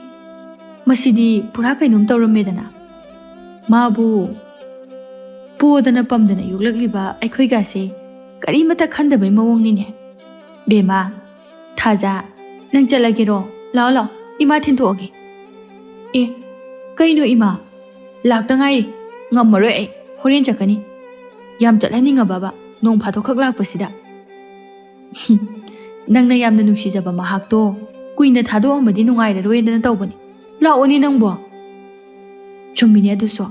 ꯃꯁꯤꯗꯤ ꯄꯨꯔꯥ ꯀꯩꯅꯣꯝ ꯇꯧꯔꯝꯃꯦꯗꯅ꯫ ꯃꯥꯕꯨ ꯄꯣꯗꯅ ꯄꯝꯗꯅ ꯌꯣꯛꯂꯛꯂꯤꯕ ꯑꯩꯈꯣꯏꯒꯁꯦ ꯀꯔꯤꯃꯠꯇ ꯈꯟꯗꯕꯩ ꯃꯑꯣꯡꯅꯤꯅꯦ꯫ ꯕꯦꯝꯃ, ꯊꯥꯖ, ꯅꯪ ꯆꯠꯂꯒꯦꯔꯣ? ꯂꯥꯛꯑꯣ, ꯂꯥꯛꯑꯣ, ꯏꯃꯥ ꯊꯤꯟꯊꯣꯛꯑꯒꯦ꯫ ꯑꯦ, ꯀꯩꯅꯣ ꯏꯃꯥ? ꯂꯥꯛꯇ ꯉꯥꯏꯔꯤ꯫ ꯉꯝꯃꯔꯣꯏ ꯑꯩ꯫ ꯍꯣꯔꯦꯟ ꯆꯠꯀꯅꯤ꯫ ꯌꯥꯝ ꯆꯠꯍꯟꯅꯤꯡꯉꯕꯕ, ꯅꯣꯡ ꯐꯥꯗꯣꯛꯈꯛ ꯂꯥꯛꯄꯁꯤꯗ? ꯅꯪꯅ ꯌꯥꯝꯅ ꯅꯨꯡꯁꯤꯖꯕ ꯃꯍꯥꯛꯇꯣ ꯀꯨꯏꯅ ꯊꯥꯗꯣꯛꯑꯝꯃꯗꯤ ꯅꯨꯡꯉꯥꯏꯔꯔꯣꯏꯗꯅ ꯇꯧꯕꯅꯤ꯫ ꯂꯥꯛꯑꯣꯅꯦ ꯅꯪꯕꯣ꯫ ꯆꯨꯝꯃꯤꯅꯦ ꯑꯗꯨꯁꯨ꯫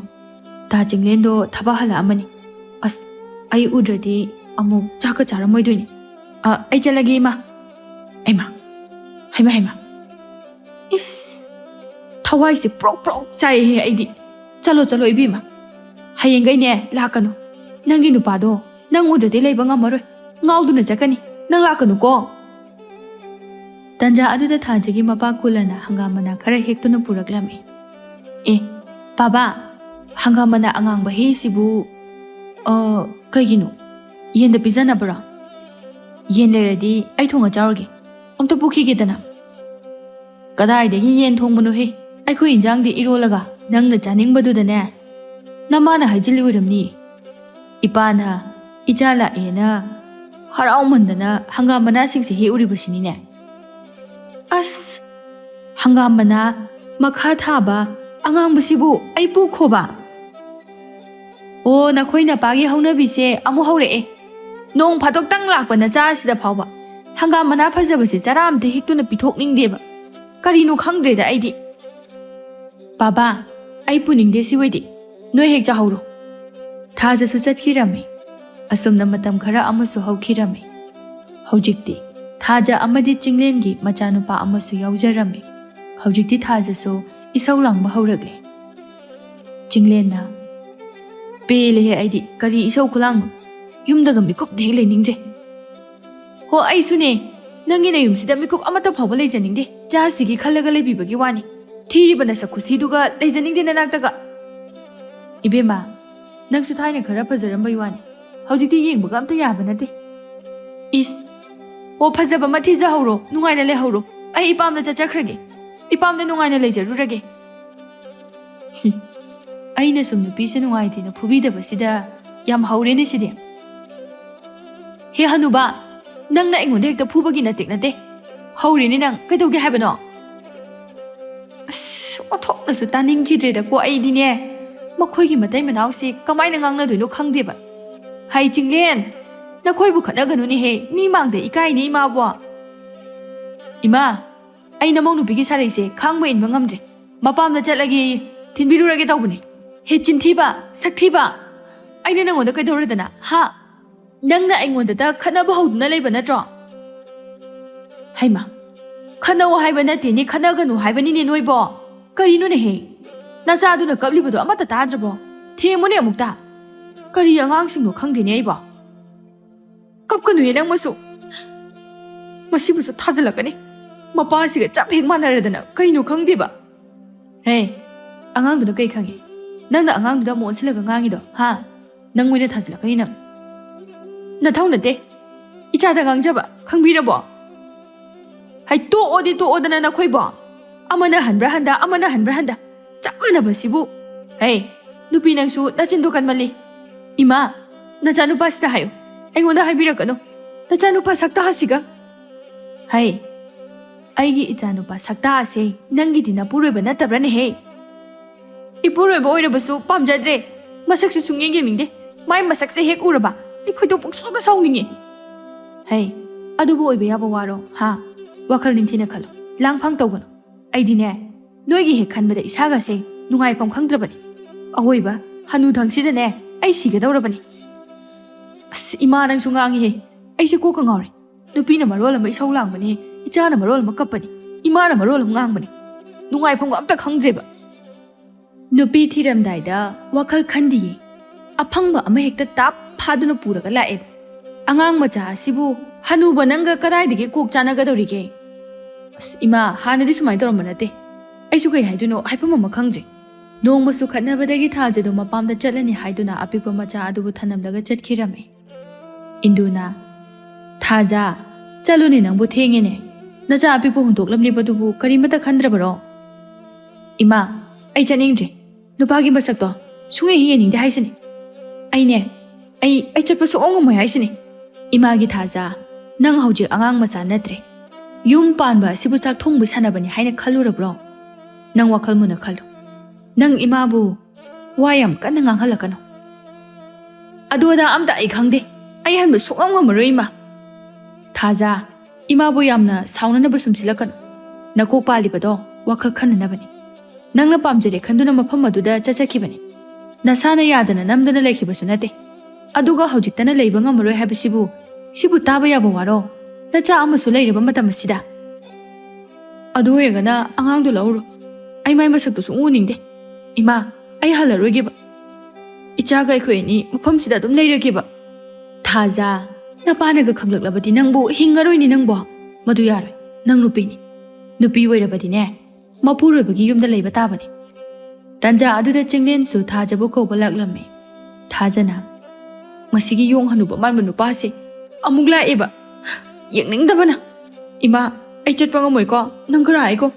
ꯇꯥ ꯆꯤꯡꯂꯦꯟꯗꯣ ꯊꯕꯛ ꯍꯜꯂꯛꯑꯝꯃꯅꯤ꯫ ꯑꯁ, ꯑꯩ ꯎꯗ꯭ꯔꯗꯤ ꯑꯃꯨꯛ ꯆꯥꯛꯀ ꯆꯥꯔꯝꯃꯣꯏꯗꯣꯏꯅꯤ꯫ ꯑ, ꯑꯩ ꯆꯠꯂꯒꯦ ꯏꯃꯥ꯫ ꯍꯩꯃꯥ, ꯍꯩꯃꯥ, ꯍꯩꯃꯥ꯫ ꯊꯋꯥꯏꯁꯦ ꯄ꯭ꯔꯣꯛ ꯄ꯭ꯔꯣꯛ ꯆꯥꯏꯍꯦ ꯑꯩꯗꯤ꯫ ꯆꯠꯂꯣ, ꯆꯠꯂꯣ ꯏꯕꯦꯝꯃ꯫ ꯍꯌꯦꯡꯈꯩꯅꯦ ꯂꯥꯛꯀꯅꯨ꯫ ꯅꯪꯒꯤ ꯅꯨꯄꯥꯗꯣ ꯅꯪ ꯎꯗ꯭ꯔꯗꯤ ꯂꯩꯕ ꯉꯝꯃꯔꯣꯏ꯫ ꯉꯥꯎꯗꯨꯅ ꯆꯠꯀꯅꯤ꯫ ꯅꯪ ꯂꯥꯛꯀꯅꯨꯀꯣ꯫ ꯇꯟꯖꯥ ꯑꯗꯨꯗ ꯊꯥꯖꯒꯤ ꯃꯄꯥ ꯀꯨꯂꯅ ꯍꯪꯒꯥꯝ ꯃꯅꯥ ꯈꯔ ꯍꯦꯛꯇꯨꯅ ꯄꯨꯔꯛꯂꯝꯃꯤ꯫ ꯑꯦ, ꯄꯥꯕꯥ, ꯍꯪꯒꯥꯝ ꯃꯅꯥ ꯑꯉꯥꯡꯕ ꯍꯦꯛꯏꯁꯤꯕꯨ, ꯑ, ꯀꯩꯒꯤꯅꯣ? ꯌꯦꯟꯗ ꯄꯤꯖꯅꯕꯔꯣ? ꯌꯦꯟ ꯂꯩꯔꯗꯤ ꯑꯩ ꯊꯣꯡꯉ ꯆꯥꯔꯨꯒꯦ꯫ ꯑꯝꯇ ꯄꯨꯈꯤꯒꯦꯗꯅ꯫ ꯀꯗꯥꯏꯗꯒꯤ ꯌꯦꯟ ꯊꯣꯡꯕꯅꯣꯍꯦ? ꯑꯩꯈꯣꯏ ꯏꯟꯖꯥꯡꯗꯤ ꯏꯔꯣꯜꯂꯒ ꯅꯪꯅ ꯆꯥꯅꯤꯡꯕꯗꯨꯗꯅꯦ꯫ ꯅꯃꯥꯅ ꯍꯥꯏꯖꯤꯜꯂꯤ ꯑꯣꯏꯔꯝꯅꯤ꯫ ꯏꯄꯥꯅ ꯏꯆꯥ ꯂꯥꯛꯑꯦꯅ ꯍꯔꯥꯎꯃꯟꯗꯅ ꯍꯪꯒꯥꯝ ꯃꯅꯥꯁꯤꯡꯁꯦ ꯍꯦꯛꯎꯔꯤꯕꯁꯤꯅꯤꯅꯦ꯫ ꯑꯁ! ꯍꯪꯒꯥꯝ ꯃꯅꯥ ꯃꯈꯥ ꯊꯥꯕ ꯑꯉꯥꯡꯕꯁꯤꯕꯨ ꯑꯩ ꯄꯨꯈꯣꯕ? ꯑꯣ, ꯅꯈꯣꯏ ꯅꯄꯥꯒꯤ ꯍꯧꯅꯕꯤꯁꯦ ꯑꯃꯨꯛ ꯍꯧꯔꯛꯑꯦ꯫ ꯅꯣꯡ ꯐꯥꯗꯣꯛꯇꯪ ꯂꯥꯛꯄ ꯅꯆꯥ ꯑꯁꯤꯗ ꯐꯥꯎꯕ ꯍꯪꯒꯥꯝ ꯃꯅꯥ ꯐꯖꯕꯁꯦ ꯆꯔꯥ ꯑꯝꯇ ꯍꯦꯛꯇꯨꯅ ꯄꯤꯊꯣꯛꯅꯤꯡꯗꯦꯕ꯫ ꯀꯔꯤꯅꯣ ꯈꯪꯗ꯭ꯔꯦꯗ ꯑꯩꯗꯤ꯫ ꯕꯥꯕꯥ, ꯑꯩ ꯄꯨꯅꯤꯡꯗꯦ ꯁꯤꯋꯥꯏꯗꯤ꯫ ꯅꯣꯏ ꯍꯦꯛ ꯆꯥꯍꯧꯔꯣ꯫ ꯊꯥꯖꯁꯨ ꯆꯠꯈꯤꯔꯝꯃꯤ꯫ ꯑꯁꯨꯝꯅ ꯃꯇꯝ ꯈꯔ ꯑꯃꯁꯨ ꯍꯧꯈꯤꯔꯝꯃꯤ꯫ ꯍꯧꯖꯤꯛꯇꯤ ꯊꯥꯖ ꯑꯃꯗꯤ ꯆꯤꯡꯂꯦꯟꯒꯤ ꯃꯆꯥꯅꯨꯄꯥ ꯑꯃꯁꯨ ꯌꯥꯎꯖꯔꯝꯃꯤ꯫ ꯍꯧꯖꯤꯛꯇꯤ ꯊꯥꯖꯁꯨ ꯏꯁꯧ ꯂꯥꯡꯕ ꯍꯧꯔꯛꯂꯦ꯫ ꯆꯤꯡꯂꯦꯟꯅ, "ꯄꯦꯜꯂꯦꯍꯦ ꯑꯩꯗꯤ, ꯀꯔꯤ ꯏꯁꯧ ꯈꯨꯂꯥꯡꯅꯣ? ꯌꯨꯝꯗꯒ ꯃꯤꯀꯨꯞꯇ ꯍꯦꯛ ꯂꯩꯅꯤꯡꯗ꯭ꯔꯦ꯫ ꯍꯣ, ꯑꯩꯁꯨꯅꯦ, ꯅꯪꯒꯤ ꯅꯌꯨꯝꯁꯤꯗ ꯃꯤꯀꯨꯞ ꯑꯃꯠꯇ ꯐꯥꯎꯕ ꯂꯩꯖꯅꯤꯡꯗꯦ꯫ ꯆꯥꯁꯤꯒꯤ ꯈꯜꯂꯒ ꯂꯩꯕꯤꯕꯒꯤ ꯋꯥꯅꯤ꯫ ꯊꯤꯔꯤꯕ ꯅꯁꯛ ꯈꯨꯁꯤꯗꯨꯒ ꯂꯩꯖꯅꯤꯡꯗꯦ ꯅꯅꯥꯛꯇꯒ꯫ ꯏꯕꯦꯝꯃ, ꯅꯪꯁꯨ ꯊꯥꯏꯅ ꯈꯔ ꯐꯖꯔꯝꯕꯩ ꯋꯥꯅꯤ, ꯍꯧꯖꯤꯛꯇꯤ ꯌꯦꯡꯕꯒ ꯑꯝꯇ ꯌꯥꯕ ꯅꯠꯇꯦ꯫ ꯏꯁ, ꯑꯣ, ꯐꯖꯕ ꯑꯃ ꯊꯤꯖꯍꯧꯔꯣ, ꯅꯨꯡꯉꯥꯏꯅ ꯂꯩꯍꯧꯔꯣ꯫ ꯑꯩ ꯏꯄꯥꯝꯗ ꯆꯠꯆꯈ꯭ꯔꯒꯦ, ꯏꯄꯥꯝꯗ ꯅꯨꯡꯉꯥꯏꯅ ꯂꯩꯖꯔꯨꯔꯒꯦ꯫" ꯍꯨꯝ, ꯑꯩꯅ ꯁꯨꯝ ꯅꯨꯄꯤꯁꯦ ꯅꯨꯡꯉꯥꯏꯇꯦꯅ ꯐꯨꯕꯤꯗꯕꯁꯤꯗ ꯌꯥꯝ ꯍꯧꯔꯦꯅꯦ ꯁꯤꯗꯤ꯫ ꯍꯦ ꯍꯅꯨꯕ, ꯅꯪꯅ ꯑꯩꯉꯣꯟꯗ ꯍꯦꯛꯇ ꯐꯨꯕꯒꯤ ꯅꯇꯦꯛ ꯅꯠꯇꯦ꯫ ꯍꯧꯔꯦꯅꯦ ꯅꯪ, ꯀꯩꯗꯧꯒꯦ ꯍꯥꯏꯕꯅꯣ? ꯑꯁ, ꯑꯣꯟꯊꯣꯛꯅꯁꯨ ꯇꯥꯅꯤꯡꯈꯤꯗ꯭ꯔꯦꯗꯀꯣ ꯑꯩꯗꯤꯅꯦ꯫ ꯃꯈꯣꯏꯒꯤ ꯃꯇꯩ ꯃꯅꯥꯎꯁꯤ ꯀꯃꯥꯏꯅ ꯉꯥꯡꯅꯗꯣꯏꯅꯣ ꯈꯪꯗꯦꯕ꯫ ꯍꯥꯏ ꯆꯤꯡꯂꯦꯟ, ꯅꯈꯣꯏꯕꯨ ꯈꯠꯅꯒꯅꯨꯅꯦꯍꯦ, ꯃꯤ ꯃꯥꯡꯗ ꯏꯀꯥꯏꯅꯦ ꯏꯃꯥꯕꯣ꯫ ꯏꯃꯥ, ꯑꯩ ꯅꯃꯧ ꯅꯨꯄꯤꯒꯤ ꯁꯥꯔꯩꯁꯦ ꯈꯥꯡꯕ ꯏꯟꯕ ꯉꯝꯗ꯭ꯔꯦ꯫ ꯃꯄꯥꯝꯗ ꯆꯠꯂꯒꯦ, ꯊꯤꯟꯕꯤꯔꯨꯔꯒꯦ ꯇꯧꯕꯅꯦ꯫ ꯍꯦ ꯆꯤꯟꯊꯤꯕ, ꯁꯛꯊꯤꯕ, ꯑꯩꯅ ꯅꯪꯉꯣꯟꯗ ꯀꯩꯗꯧꯔꯗꯅ, ꯍꯥ? ꯅꯪꯅ ꯑꯩꯉꯣꯟꯗꯇ ꯈꯠꯅꯕ ꯍꯧꯗꯨꯅ ꯂꯩꯕ ꯅꯠꯇ꯭ꯔꯣ? ꯍꯩꯃꯥ, ꯈꯠꯅꯧ ꯍꯥꯏꯕ ꯅꯠꯇꯦꯅꯦ, ꯈꯠꯅꯒꯅꯨ ꯍꯥꯏꯕꯅꯤꯅꯦ ꯅꯣꯏꯕꯣ꯫ ꯀꯔꯤꯅꯣꯅꯦꯍꯦ? ꯅꯆꯥꯗꯨꯅ ꯀꯞꯂꯤꯕꯗꯣ ꯑꯃꯠꯇ ꯇꯥꯗ꯭ꯔꯕꯣ? ꯊꯦꯝꯃꯨꯅꯦ ꯑꯃꯨꯛꯇ꯫ ꯀꯔꯤ ꯑꯉꯥꯡꯁꯤꯡꯅꯣ ꯈꯪꯗꯦꯅꯦ ꯑꯩꯕꯣ꯫ ꯀꯞꯀꯅꯨꯍꯦ ꯅꯪꯃꯁꯨ꯫ ꯃꯁꯤꯕꯨꯁꯨ ꯊꯥꯖꯤꯜꯂꯛꯀꯅꯤ꯫ ꯃꯄꯥꯁꯤꯒ ꯆꯞ ꯍꯦꯛ ꯃꯥꯟꯅꯔꯗꯅ ꯀꯩꯅꯣ ꯈꯪꯗꯦꯕ꯫ ꯍꯦ, ꯑꯉꯥꯡꯗꯨꯅ ꯀꯩ ꯈꯪꯉꯤ? ꯅꯪꯅ ꯑꯉꯥꯡꯗꯨꯗ ꯑꯃꯨꯛ ꯑꯣꯟꯁꯤꯜꯂꯒ ꯉꯥꯡꯉꯤꯗꯣ, ꯍꯥ? ꯅꯪ ꯑꯣꯏꯅ ꯊꯥꯖꯤꯜꯂꯛꯀꯅꯤ ꯅꯪ꯫ ꯅꯊꯧ ꯅꯠꯇꯦ꯫ ꯏꯆꯥꯗ ꯉꯥꯡꯖꯕ, ꯈꯪꯕꯤꯔꯕꯣ? ꯍꯩ, ꯇꯣꯛꯑꯣꯗꯤ ꯇꯣꯛꯑꯣꯗꯅ ꯅꯈꯣꯏꯕꯣ꯫ ꯑꯃꯅ ꯍꯟꯕ꯭ꯔꯥ ꯍꯟꯗ, ꯑꯃꯅ ꯍꯟꯕ꯭ꯔꯥ ꯍꯟꯗ꯫ ꯆꯞ ꯃꯥꯟꯅꯕꯁꯤꯕꯨ꯫ ꯍꯦ, ꯅꯨꯄꯤ ꯅꯪꯁꯨ ꯅꯆꯤꯟꯗꯣ ꯀꯟꯃꯜꯂꯤ꯫ ꯏꯃꯥ, ꯅꯆꯥꯅꯨꯄꯥꯁꯤꯗ ꯍꯥꯏꯌꯨ꯫ ꯑꯩꯉꯣꯟꯗ ꯍꯥꯏꯕꯤꯔꯛꯀꯅꯨ꯫ ꯅꯆꯥꯅꯨꯄꯥ ꯁꯛꯇꯥꯁꯤꯒ꯫ ꯍꯩ, ꯑꯩꯒꯤ ꯏꯆꯥꯅꯨꯄꯥ ꯁꯛꯇꯥ ꯑꯁꯦ ꯅꯪꯒꯤꯗꯤ ꯅꯄꯨꯔꯣꯏꯕ ꯅꯠꯇꯕ꯭ꯔꯅꯦꯍꯦ? ꯏꯄꯨꯔꯣꯏꯕ ꯑꯣꯏꯔꯕꯁꯨ ꯄꯥꯝꯖꯗ꯭ꯔꯦ꯫ ꯃꯁꯛꯁꯨ ꯁꯨꯡꯌꯦꯡ ꯌꯦꯡꯅꯤꯡꯗꯦ꯫ ꯃꯥꯏ ꯃꯁꯛꯁꯦ ꯍꯦꯛ ꯎꯔꯕ ꯑꯩ ꯈꯣꯏꯗꯧ ꯄꯪꯁꯥꯎꯗ ꯁꯥꯎꯅꯤꯡꯉꯦ꯫ ꯍꯩ, ꯑꯗꯨꯕꯨ ꯑꯣꯏꯕ ꯌꯥꯕ ꯋꯥꯔꯣ, ꯍꯥ? ꯋꯥꯈꯜ ꯅꯤꯡꯊꯤꯅ ꯈꯜꯂꯣ꯫ ꯂꯥꯡꯐꯥꯡ ꯇꯧꯒꯅꯨ꯫ ꯑꯩꯗꯤꯅꯦ, ꯅꯣꯏꯒꯤ ꯍꯦꯛ ꯈꯟꯕꯗ ꯏꯁꯥꯒꯁꯦ ꯅꯨꯡꯉꯥꯏꯐꯝ ꯈꯪꯗ꯭ꯔꯕꯅꯤ꯫ ꯑꯑꯣꯏꯕ ꯍꯅꯨꯊꯪꯁꯤꯗꯅꯦ ꯑꯩ ꯁꯤꯒꯗꯧꯔꯕꯅꯤ꯫ ꯑꯁ, ꯏꯃꯥ ꯅꯪꯁꯨ ꯉꯥꯡꯉꯤꯍꯦ꯫ ꯑꯩꯁꯦ ꯀꯣꯛꯀ ꯉꯥꯎꯔꯦ꯫ ꯅꯨꯄꯤꯅ ꯃꯔꯣꯜ ꯑꯃ ꯏꯁꯧ ꯂꯥꯡꯕꯅꯦ, ꯏꯆꯥꯅ ꯃꯔꯣꯜ ꯑꯃ ꯀꯞꯄꯅꯦ, ꯏꯃꯥꯅ ꯃꯔꯣꯜ ꯑꯃ ꯉꯥꯡꯕꯅꯦ꯫ ꯅꯨꯡꯉꯥꯏꯐꯝꯒ ꯑꯝꯇ ꯈꯪꯗ꯭ꯔꯦꯕ꯫ ꯅꯨꯄꯤ ꯊꯤꯔꯝꯗꯥꯏꯗ ꯋꯥꯈꯜ ꯈꯟꯗꯤꯌꯦ, ꯑꯐꯪꯕ ꯑꯃ ꯍꯦꯛꯇ ꯇꯥꯞ ꯐꯥꯗꯨꯅ ꯄꯨꯔꯒ ꯂꯥꯛꯑꯦꯕ꯫ ꯑꯉꯥꯡ ꯃꯆꯥ ꯑꯁꯤꯕꯨ ꯍꯅꯨꯕ ꯅꯪꯒ ꯀꯗꯥꯏꯗꯒꯤ ꯀꯣꯛ ꯆꯥꯅꯒꯗꯧꯔꯤꯒꯦ? ꯑꯁ, ꯏꯃꯥ, ꯍꯥꯟꯅꯗꯤ ꯁꯨꯃꯥꯏꯅ ꯇꯧꯔꯝꯕ ꯅꯠꯇꯦ꯫ ꯑꯩꯁꯨ ꯀꯩ ꯍꯥꯏꯗꯣꯏꯅꯣ, ꯍꯥꯏꯐꯝ ꯑꯃ ꯈꯪꯗ꯭ꯔꯦ꯫ ꯅꯣꯡꯃꯁꯨ ꯈꯠꯅꯕꯗꯒꯤ ꯊꯥꯖꯗꯣ ꯃꯄꯥꯝꯗ ꯆꯠꯂꯅꯤ ꯍꯥꯏꯗꯨꯅ ꯑꯄꯤꯛꯄ ꯃꯆꯥ ꯑꯗꯨꯕꯨ ꯊꯅꯝꯂꯒ ꯆꯠꯈꯤꯔꯝꯃꯦ꯫ ꯏꯟꯗꯨꯅ, "ꯊꯥꯖ, ꯆꯠꯂꯨꯅꯦ, ꯅꯪꯕꯨ ꯊꯦꯡꯉꯦꯅꯦ꯫ ꯅꯆꯥ ꯑꯄꯤꯛꯄ ꯍꯨꯟꯗꯣꯛꯂꯝꯂꯤꯕꯗꯨꯕꯨ ꯀꯔꯤꯃꯇ ꯈꯟꯗ꯭ꯔꯕꯔꯣ?" "ꯏꯃꯥ, ꯑꯩ ꯆꯠꯅꯤꯡꯗ꯭ꯔꯦ꯫ ꯅꯨꯄꯥꯒꯤ ꯃꯁꯛꯇꯣ ꯁꯨꯡꯌꯦꯡ ꯍꯦꯛ ꯌꯦꯡꯅꯤꯡꯗꯦ ꯍꯥꯏꯁꯤꯅꯤ꯫ ꯑꯩꯅꯦ, ꯑꯩ, ꯑꯩ ꯆꯠꯄ ꯁꯨꯡꯉꯝ ꯉꯝꯃꯣꯏ ꯍꯥꯏꯁꯤꯅꯤ꯫ ꯏꯃꯥꯒꯤ ꯊꯥꯖ, ꯅꯪ ꯍꯧꯖꯤꯛ ꯑꯉꯥꯡ ꯃꯆꯥ ꯅꯠꯇ꯭ꯔꯦ꯫ ꯌꯨꯝ ꯄꯥꯟꯕ ꯑꯁꯤꯕꯨ ꯆꯥꯛ ꯊꯣꯡꯕ ꯁꯥꯟꯅꯕꯅꯤ ꯍꯥꯏꯅ ꯈꯜꯂꯨꯔꯕ꯭ꯔꯣ? ꯅꯪ ꯋꯥꯈꯜ ꯃꯨꯟꯅ ꯈꯜꯂꯨ꯫ ꯅꯪ ꯏꯃꯥꯕꯨ ꯋꯥ ꯌꯥꯝ ꯀꯟꯅ ꯉꯥꯡꯍꯜꯂꯛꯀꯅꯨ꯫" "ꯑꯗꯨ ꯑꯗꯥ ꯑꯝꯇ ꯑꯩ ꯈꯪꯗꯦ꯫ ꯑꯩ ꯍꯟꯕ ꯁꯨꯡꯉꯝ ꯉꯝꯃꯔꯣꯏ, ꯏꯃꯥ꯫" "ꯊꯥꯖ, ꯏꯃꯥꯕꯨ ꯌꯥꯝꯅ ꯁꯥꯎꯅꯅꯕ ꯁꯨꯝꯁꯤꯜꯂꯛꯀꯅꯨ꯫ ꯅꯀꯣꯛ ꯄꯥꯜꯂꯤꯕꯗꯣ ꯋꯥꯈꯜ ꯈꯟꯅꯅꯕꯅꯤ꯫ ꯅꯪꯅ ꯄꯥꯝꯖꯔꯦ ꯈꯟꯗꯨꯅ ꯃꯐꯝ ꯑꯗꯨꯗ ꯆꯠꯆꯈꯤꯕꯅꯤ꯫ ꯅꯁꯥꯅ ꯌꯥꯗꯅ ꯅꯝꯗꯅ ꯂꯩꯈꯤꯕꯁꯨ ꯅꯠꯇꯦ꯫ ꯑꯗꯨꯒ ꯍꯧꯖꯤꯛꯇꯅ ꯂꯩꯕ ꯉꯝꯃꯔꯣꯏ ꯍꯥꯏꯕꯁꯤꯕꯨ, ꯁꯤꯕꯨ ꯇꯥꯕ ꯌꯥꯕ ꯋꯥꯔꯣ? ꯅꯆꯥ ꯑꯃꯁꯨ ꯂꯩꯔꯕ ꯃꯇꯝ ꯑꯁꯤꯗ?" "ꯑꯗꯨ ꯑꯣꯏꯔꯒꯅ ꯑꯉꯥꯡꯗꯣ ꯂꯧꯔꯣ꯫ ꯑꯩ ꯃꯥꯏ ꯃꯁꯛꯇꯨ ꯁꯨꯡꯎ ꯎꯅꯤꯡꯗꯦ꯫ ꯏꯃꯥ, ꯑꯩ ꯍꯜꯂꯔꯣꯏꯒꯦꯕ꯫ ꯏꯆꯥꯒ ꯑꯩꯈꯣꯏ ꯑꯅꯤ ꯃꯐꯝꯁꯤꯗ ꯑꯗꯨꯝ ꯂꯩꯔꯒꯦꯕ꯫" "ꯊꯥꯖ, ꯅꯄꯥꯅꯒ ꯈꯪꯂꯛꯂꯕꯗꯤ ꯅꯪꯕꯨ ꯍꯤꯡꯉꯔꯣꯏꯅꯦ ꯅꯪꯕꯣ꯫ ꯃꯗꯨ ꯌꯥꯔꯣꯏ꯫ ꯅꯪ ꯅꯨꯄꯤꯅꯤ꯫ ꯅꯨꯄꯤ ꯑꯣꯏꯔꯕꯗꯤꯅꯦ, ꯃꯄꯨꯔꯣꯏꯕꯒꯤ ꯌꯨꯝꯗ ꯂꯩꯕ ꯇꯥꯕꯅꯤ꯫" ꯇꯟꯖꯥ ꯑꯗꯨꯗ ꯆꯤꯡꯂꯦꯟꯁꯨ ꯊꯥꯖꯕꯨ ꯀꯧꯕ ꯂꯥꯛꯂꯝꯃꯤ꯫ ꯊꯥꯖꯅ, "ꯃꯁꯤꯒꯤ ꯌꯣꯡ ꯍꯅꯨꯕ ꯃꯥꯟꯕ ꯅꯨꯄꯥꯁꯦ ꯑꯃꯨꯛ ꯂꯥꯛꯑꯦꯕ꯫ ꯌꯦꯡꯅꯤꯡꯗꯕꯅ꯫ ꯏꯃꯥ, ꯑꯩ ꯆꯠꯄ ꯉꯝꯃꯣꯏꯀꯣ, ꯅꯪ ꯈꯔ ꯍꯥꯏꯀꯣ꯫"